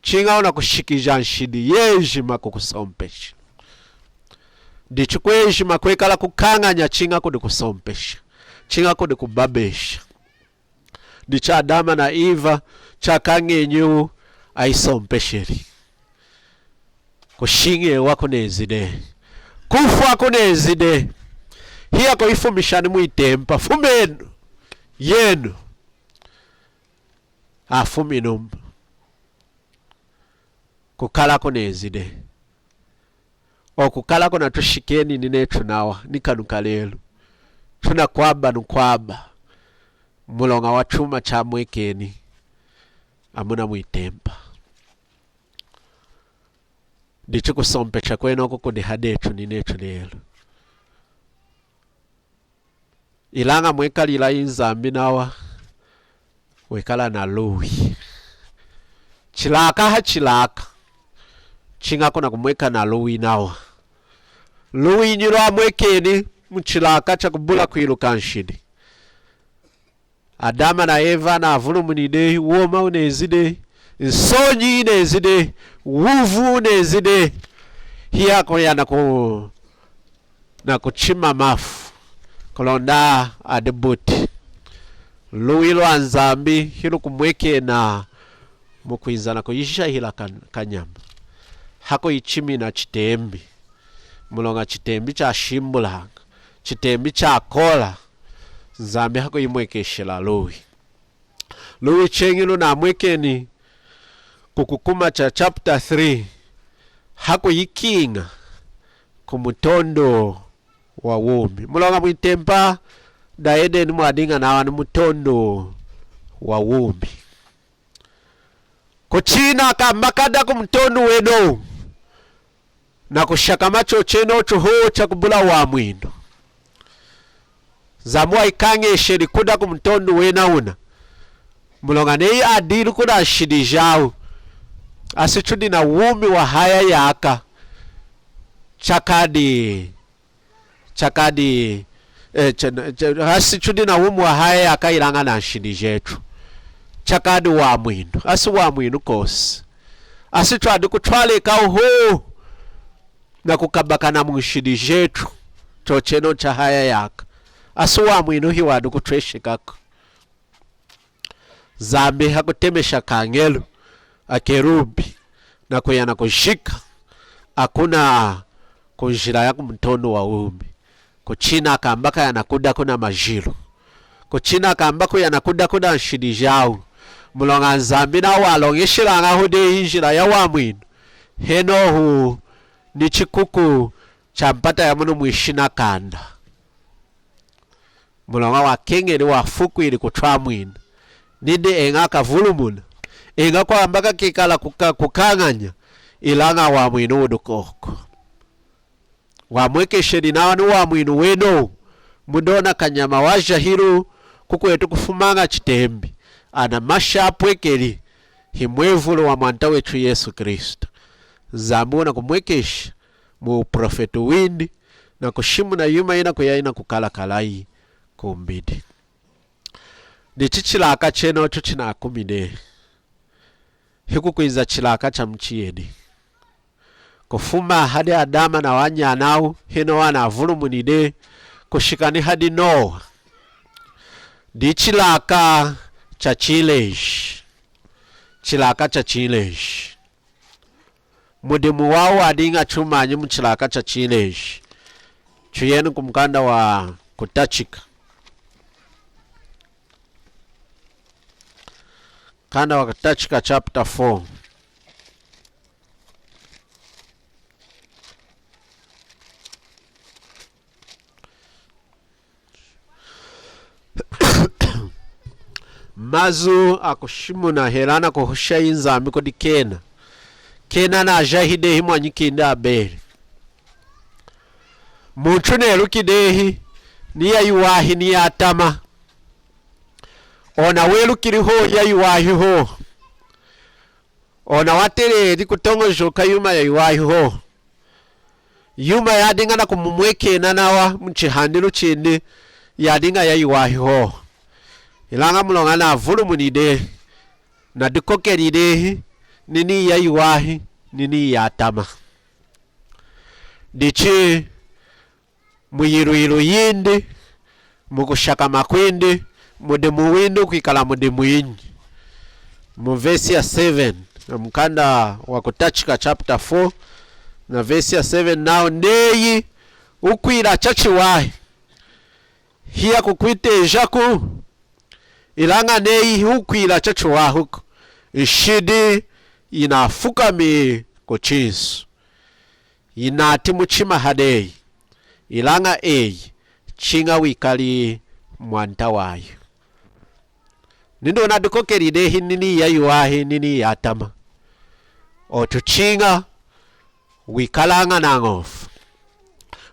Chiña wunakushikija nshidi yejima kukusompesha. Dichi kwejima kwekala kukañanya, chiña kudi kusompesha, chiña kudi kubabesha. Dichi Adama na Eva chakañenyiwu ayisompesheli. Kushiñewa kunenzi dehi. Kufwa kunenzi dehi. Hiyakuyifumisha ni mwitempa. Fumenu. Yenu. Afuminumu. Kukala kunenzi dehi. Oku kukala kunatushikeni ninetu nawa, ni kanu kalelu. Tunakwaba nukwaba. Muloña wa chuma chamwekeni amuna mwitempa. Dichi kusompesha kwenoku kudi hadetu ninetu lelu. Ilaña mwekalilayi Nzambi nawa, wekala na luwi. Chilaka ha chilaka, chiña kunakumweka na luwi nawa. Luwi nyi lwamwekeni mu chilaka cha kubula kwiluka nshidi. Adama na Eva anavulumuni dehi, woma wunenzi dehi, nsonyi yinenzi dehi, wuvu wunenzi dehi. Hiyakuya naku-, nakuchima mafu, kulonda adibuti. Luwi lwa Nzambi hilukumwekena mukwinza nakuyishahila ka-, kanyama. Hakuyichimina chitembi. Muloña chitembi chashimbulaña, chitembi chakola. Nzambi hakuyimwekeshela luwi. Luwi cheñi lunamwekeni ku kukuma cha chapter three, hakuyikiña ku mutondu wa wumi. Muloña mwitempa da Edeni mwadiña nawa ni mutondu wa wumi. Kuchina kamba kada ku mutondu wenowu, nakushakama chochenochu hohu chakubula wamwinu. Nzambi wayikañesheli kuda ku mutondu wena wuna. Muloña neyi adili kuna nshidi jawu, asi tudi na wumi wahaya nyaka, chakadi chakadi, eh, cha, cha, asi chudi na wumi wahaya yaka ilaña na nshidi jetu. Chakadi wamwinu. Asi wamwinu kosi. Asi chwadi kuchwaleka uhu na kukabakana mu nshidi jetu. Chocheno chahaya yaka. Asi wamwinu hiwadi kuchweshekaku. Nzambi hakutemesha kañelu, akerubi, na kuya na kujika akuna kunjila ya kumutondu wa wumi. Kuchina kamba kaya na kuda kuna majilu. Kuchina kamba kuya na kuda kuna nshidi jawu. Muloña Nzambi nawa waloñeshelaña hudi njila ya wamwinu. Henohu ni chikuku cha mpata ya munu mwishina kanda. Muloña wakeñeli, wafuukwili kuchwamwina. Nindi eña akavulumuna. Eña kwamba kakekala kuka-, kukañanya. Ilaña wamwinu wudi kwoku. Wamwekesheli nawa ni wamwinu wenowu. Mudi ona kanyama wajahilu kukwetu kufumaña chitembi. Ana mashi apwekeli. Himwevulu wa Mwanta wetu Yesu Kristu. Nzambi wunakumwekesha mu uprofetu windi, na kushimuna yuma yinakuya yinakukalakalayi kumbidi. Dichi chilaka chenochu chinakumini. Hikukwinza chilaka cha muchiyedi. Kufuma hadi Adama na wanyanawu, henohu anavulumunidi, kushika ni hadi Nowa. Dichilaka cha chileji. Chilaka cha chileji. Mudimu wawu wadiña chumanyi mu chilaka cha chileji? Chuyenu ku mukanda wa Kutachika. Mukanda wa Kutachika chapter four. Mazu akushimuna hela nakuhosha Nzambi kudi Kena. Kena najahidi dehi mwanyikindi Abeli. Muntu neluki dehi ni yayiwahi ni yatama. Ona welukili hohu yayiwahi hohu. Ona wateleli kutoñojoka yuma yayiwahi hohu. Yuma yadiña nakumumwekena nawa mu chihandilu chindi yadiña yayiwahi hohu. Ilaña muloña navulumuni dehi, nadikokeli dehi, nini yayiwahi, nini yatama. Dichi mu yilwilu yindi, mu kushakama kwindi, mudimu windi wukwikala mudimwinyi? Mu verse ya seven, na mukanda wa Kutachika chapter four, na verse ya seven, nawu neyi wukwila chachiwahi, hiyakukwitejaku, ilaña neyi wukwila chachiwahiku, nshidi yinafukami ku chinsu. Yinati muchima hadi eyi, ilaña eyi, chiña wikali mwanta wayu. Nindi ona dikokeli dehi nini yayiwahi, nini yatama. Ochu chiña wikalaña na ñovu,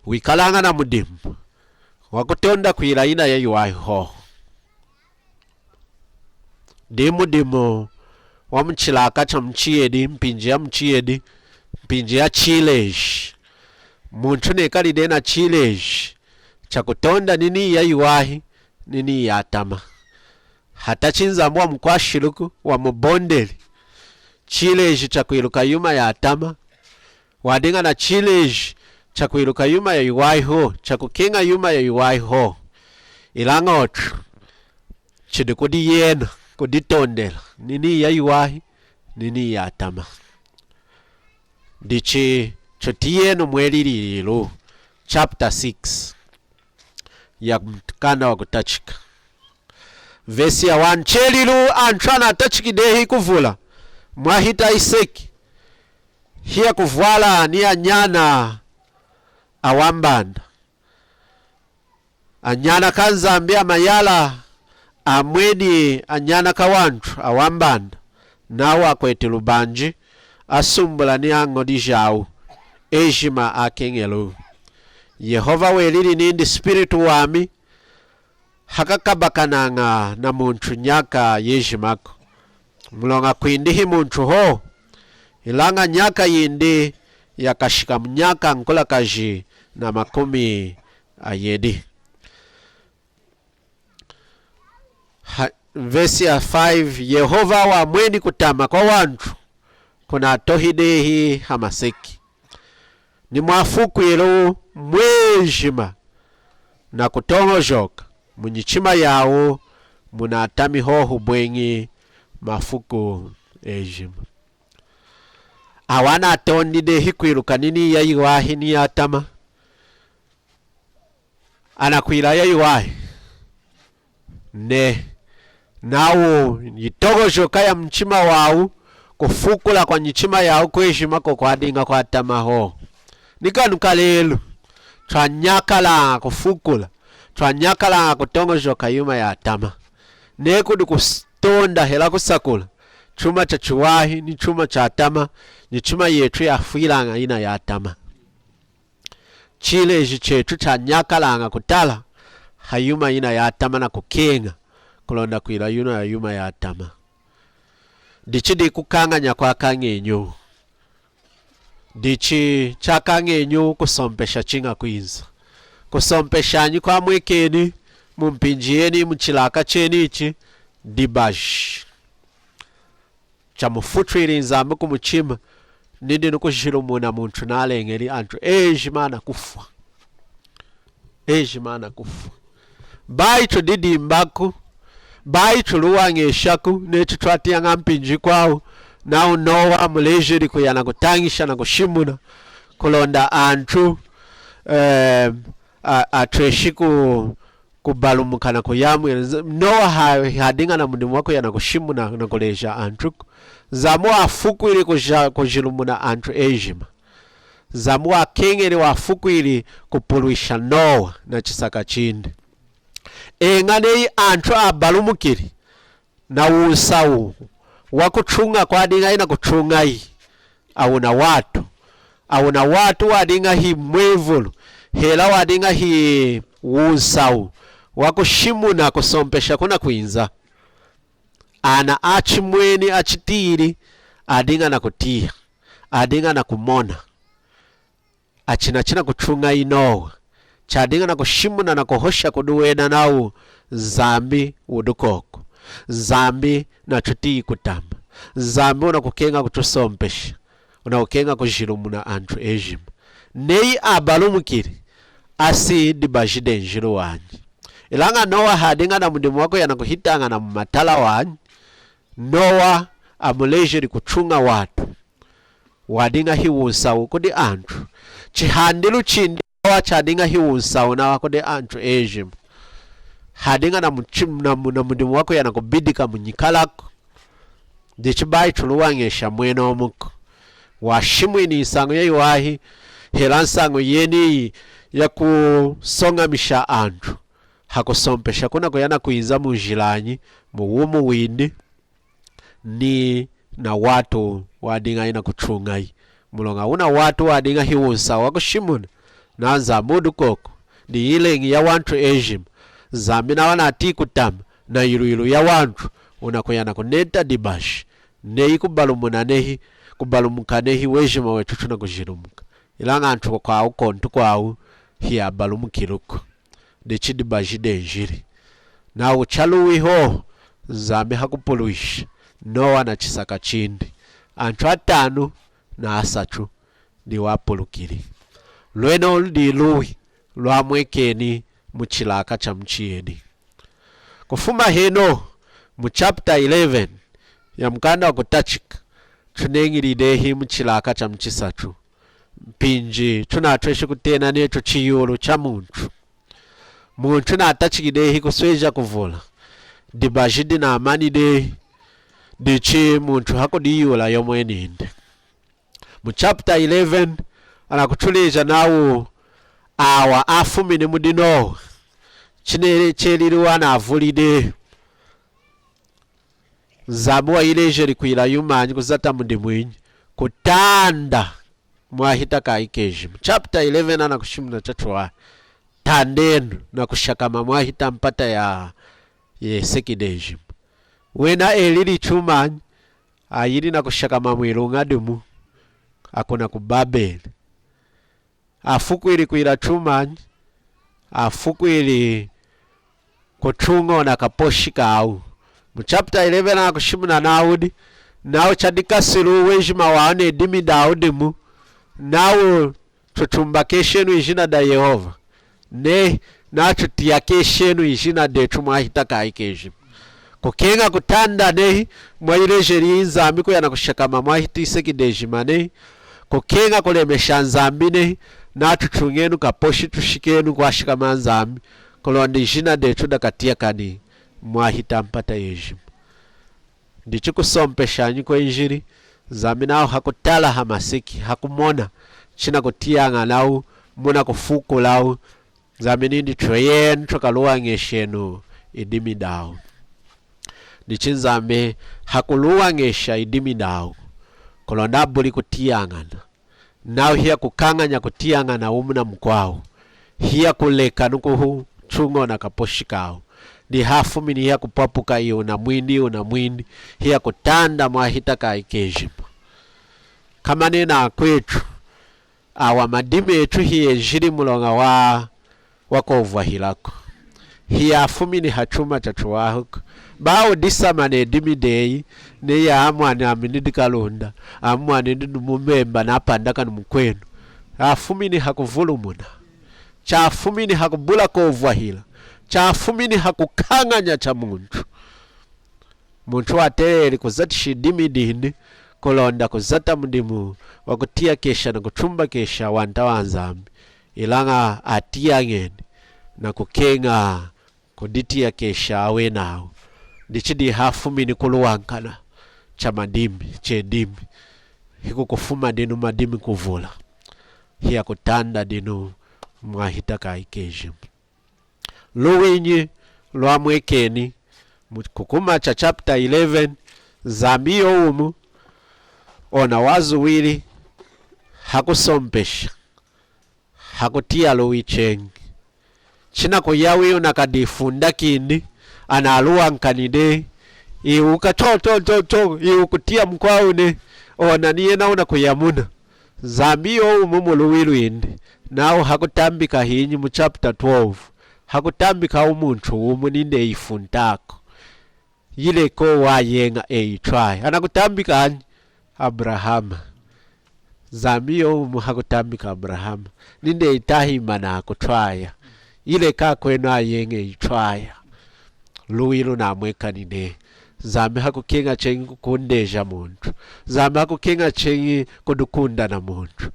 wikalaña na mudimu wakutonda kwila yina yayiwahi hohu. Dimu mudimu wa muchilaka cha muchiyedi, mpinji ya muchiyedi, mpinji ya chileji. Muntu nekali dehi na chileji chakutonda nini yayiwahi, nini yatama. Hatachi Nzambi wamukwashiluku, wamubondeli. Chileji chakwiluka yuma yatama, wadiña na chileji chakwiluka yuma yayiwahi hohu, chakukeña yuma yayiwahi hohu. Ilaña ochu, chidi kudi yena kuditondela nini yayiwahi, nini yatama. Dichi chutiyenu mwelililu, chapter six ya mukanda wa Kutachika. Verse ya one, chelilu antu anatachiki dehi kuvula mwahita iseki, hiyakuvwala ni anyana awambanda. Anyana kaNzambi amayala amweni anyana kawantu awambanda, nawu akweti lubanji, asumbula ni añodi jawu, ejima akeñelu. Yehova welili nindi, Spiritu wami hakakabakanaña na muntu nyaka yejimaku. Muloña kwindi himuntu hohu, ilaña nyaka yindi yakashika mu nyaka nkulakaji na makumi ayedi. Ha, verse ya five, Yehova wamweni kutama kwawantu kunatohi dehi hamaseki. Ni mwafuukwilu mwejima nakutoñojoka munyichima yawu munatami hohu bweñi mafuku ejima. Awa anatondi dehi kwiluka nini yayiwahi ni yatama. Anakwila yayiwahi. Nehi. Nawu yitoñojoka yamuchima wawu, kufuukula kwanyichima yawu kwejima kwoku kwadiña kwatama hohu. Ni kanu kalelu, twanyakalaña kufuukula, twanyakalaña kutoñojoka yuma yatama. Neyi kudi kutonda hela kusakula chuma chachiwahi ni chuma chatama, nyichima yetu yafwilaña yina yatama. Chileji chetu chanyakalaña kutala hayuma yina yatama nakukeña kulonda kwila yuma yatama. Dichi dikukañanya kwakañenyi. Dichi chakañenyi kusompesha chiña kwinza. Kusompeshanyi kwamwekeni mumpinji yeni, muchilaka chenichi, dibaji. Chamufutwili Nzambi kumuchima, nindi nukujilumuna muntu naleñeli antu ejima anakufwa. Ejima anakufwa. Bayi tudidimbaku, bayi tuluwañeshaku, netu twatiyaña mpinji kwawu, nawu Nowa amulejeli kuya nakutañisha nakushimuna, kulonda antu, eh, a-, atweshi ku-, kubalumuka nakuyamwina. Nz-, Nowa ha-, hadiña namudimu wakuya nakushimuna nakuleja antuku. Nzambi wafuukwili kuja-, kujilumuna antu ejima. Nzambi wakeñeli, wafuukwili kupulwisha Nowa nachisaka chindi. Eña neyi antu abalumukili, nawunsahu wakutuña kwadiña inakutuñayi, awuna watu. Awuna watu wadiña himwevulu, hela wadiña hiwunsahu wakushimuna kusompesha kunakwinza. Ana achimweni, achitiyili, adiña nakutiya, adiña nakumona. Achina chinakutuñayi Nowa, chadiña nakushimuna nakuhosha kudi wena nawu, Nzambi wudi kwoku. Nzambi natutiyi kutama. Nzambi wunakukeña kutusompesha. Wunakukeña kujilumuna antu ejima. Neyi abalumukili, asi dibaji denjili wanyi. Ilaña Nowa hadiña namudimu wakuya nakuhitañana mumatala wanyi, Nowa amulejeli kutuña watu. Wadiña hiwunsahu kudi antu. Chihandilu chindi Nowa chadiña hiwunsahu nawa kudi antu ejima. Hadiña namuchi-, namu-, namudimu wakuya nakubidika munyikalaku. Dichi bayi tuluwañesha mwenomuku. Washimwini nsañu yayiwahi, hela nsañu yeniyi yakusoñamisha antu hakusompesha kunakuya nakwinza munjilanyi, muwumi windi, ni nawatu wadiña inakutuñayi. Muloña wuna watu wadiña hiwunsahu wakushimuna nawu Nzambi wudi kwoku, ni yileñi yawantu ejima. Nzambi nawa natiyi kutama, nayilwilu yawantu, wunakuya nakuneta dibaji, neyi kubalumuna nehi, kubalumuka nehi wejima wetu tunakujilumuka. Ilaña antu kwawu kontu kwawu hiyabalumukiluku. Dichi dibaji denjili. Nawu chaluwi hohu, Nzambi hakupulwisha Nowa nachisaka chindi, antu atanu na asatu diwu apulukili. Lwenolu diluwi lwamwekeni muchilaka chamuchiyedi. Kufuma henohu, mu chapter eleven ya mukanda wa Kutachika, tuneñili dehi muchilaka chamuchisatu. Mpinji tunatweshi kutena netu chiyulu cha muntu. Muntu natachiki dehi kusweja kuvula, dibaji dinamani dehi, dichi muntu hakudiyula yomwenindi. Mu chapter eleven, anakutuleja nawu awa afumini mudi Nowa, chineli chelili wanavulidi. Nzambi wayilejeli kwila yumanyi kuzata mudimwinyi? Kutanda mwahita kayi kejima. Chapter eleven anakushimuna chachiwahi. Tandenu nakushakama mwahita mpata ya, yeseki dejima. Wena elili chumanyi? Ayili nakushakama mwiluña dimu, akuna ku Babeli. Afukwili kwila chumanyi? afukwili kutuñona kaposhi kawu. Mu chapter eleven akushimuna nawudi, nawu chadikasilu wejima wawu nedimi dawu dimu, nawu tutumbakeshenu ijina da Yehova, nehi natutiyakeshenu ijina detu mwahita kayi kejima. Kukeña kutanda nehi mwayilejeli Nzambi kuya nakushakama mwahita iseki dejima nehi, kukeña kulemesha Nzambi nehi, natutuñenu kaposhi tushikenu kwashakama Nzambi, kulonda ijina detu dakatiyakani mwahita mpata yejima. Ndichi kusompesha nyi kwenjili, Nzambi nawu hakutala hamaseki, hakumona chinakutiyañanawu, munakufukulawu, Nzambi nindi tweyenu twakaluwañeshenu idimi dawu. Ndichi Nzambi hakuluwañesha idimi dawu, kulonda abuli kutiyañana. Nawu hiyakukañanya kutiyañana wumu namukwawu, hiyakuleka nukutuñona kaposhi kawu, nihafumini hiyakupwapuka iwu namwindi, iwu namwindi, hiyakutanda mwahita kayi kejima. Kamanena akwetu, awa madimi etu hiyenjili muloña wa wakwovwahilaku. Hiyafumini hachuma chachiwahuku. Bayi wudisamba nedimi deyi, neyi amwani ami nidi Kalunda, amwani nidi Mubemba, napandakani mukwenu. Afumini hakuvulumuna. Chafumini hakubula kwovwahila. Chafumini hakukañanya chamuntu. Muntu wateleli kuzatisha idimi dindi, kulonda kuzata mudimu wakutiyakesha nakutumbakesha wanta waNzambi. Ilaña atiyañeni nakukeña kuditiyakesha awenawu. Ndichi dihafumini kuluwankana chamadimi, chedimi. Hikukufuma dinu madimi kuvula. Hiyakutanda dinu mwahita kayi kejima. Luwinyi lwamwekeni mu kukuma cha chapter eleven, Nzambi yowumu ona wazuwili hakusompesha, hakutiya luwi cheñi. Chinakuya wiyu nakadifunda kindi, analuwankani dehi, iwu ka to, to, to, to, iwu kutiya mukwawu nehi, ona niyena wunakuyamuna. Nzambi yowumu muluwi lwindi, nawu hakutambika hinyi mu chapter twelve, hakutambika wumuntu wumu nindi eyi funtaku. Yileka wayeña eyi twaya. Anakutambika anyi? Abrahama. Nzambi yowumu hakutambika Abrahama nindi eyi tahima nakutwaya. Yileka akwenu ayeña eyi twaya. Luwi lunamwekani nehi. Nzambi hakukeña cheñi kukundeja muntu. Nzambi hakukeña cheñi kudikunda namuntu.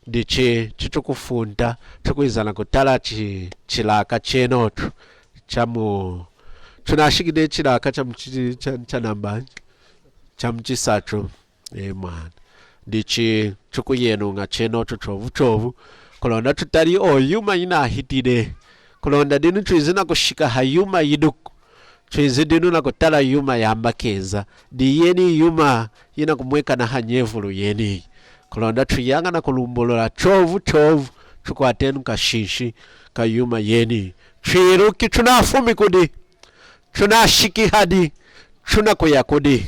Ndichi chitukufunta, tukwiza nakutala chi-, chilaka chenochu chamu, tunashiki dehi chilaka chamu chi-, cha, cha namba, chamuchisatu. E mwana. Ndichi tukuyenuña chenochu chovu chovu, kulonda tutali o yuma yinahitili, kulonda dinu twizi nakushika ha yuma yidiku. Twizi dinu nakutala yuma yamba kenza, diyeni yuma yinakumwekana ha nyevulu yeniyi. Kulonda twiyaña nakulumbulula chovu chovu, tukwatenu kashinshi ka yuma yeniyi. Twiluki tunafumi kudi, tunashiki hadi, tunakuya kudi.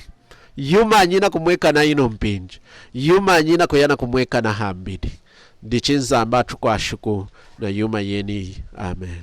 Yumanyi yinakumwekana inu mpinji, yumanyi yinakuya nakumwekana hambidi. Ndichi Nzambi atukwashiku na yuma yeniyi. Amen.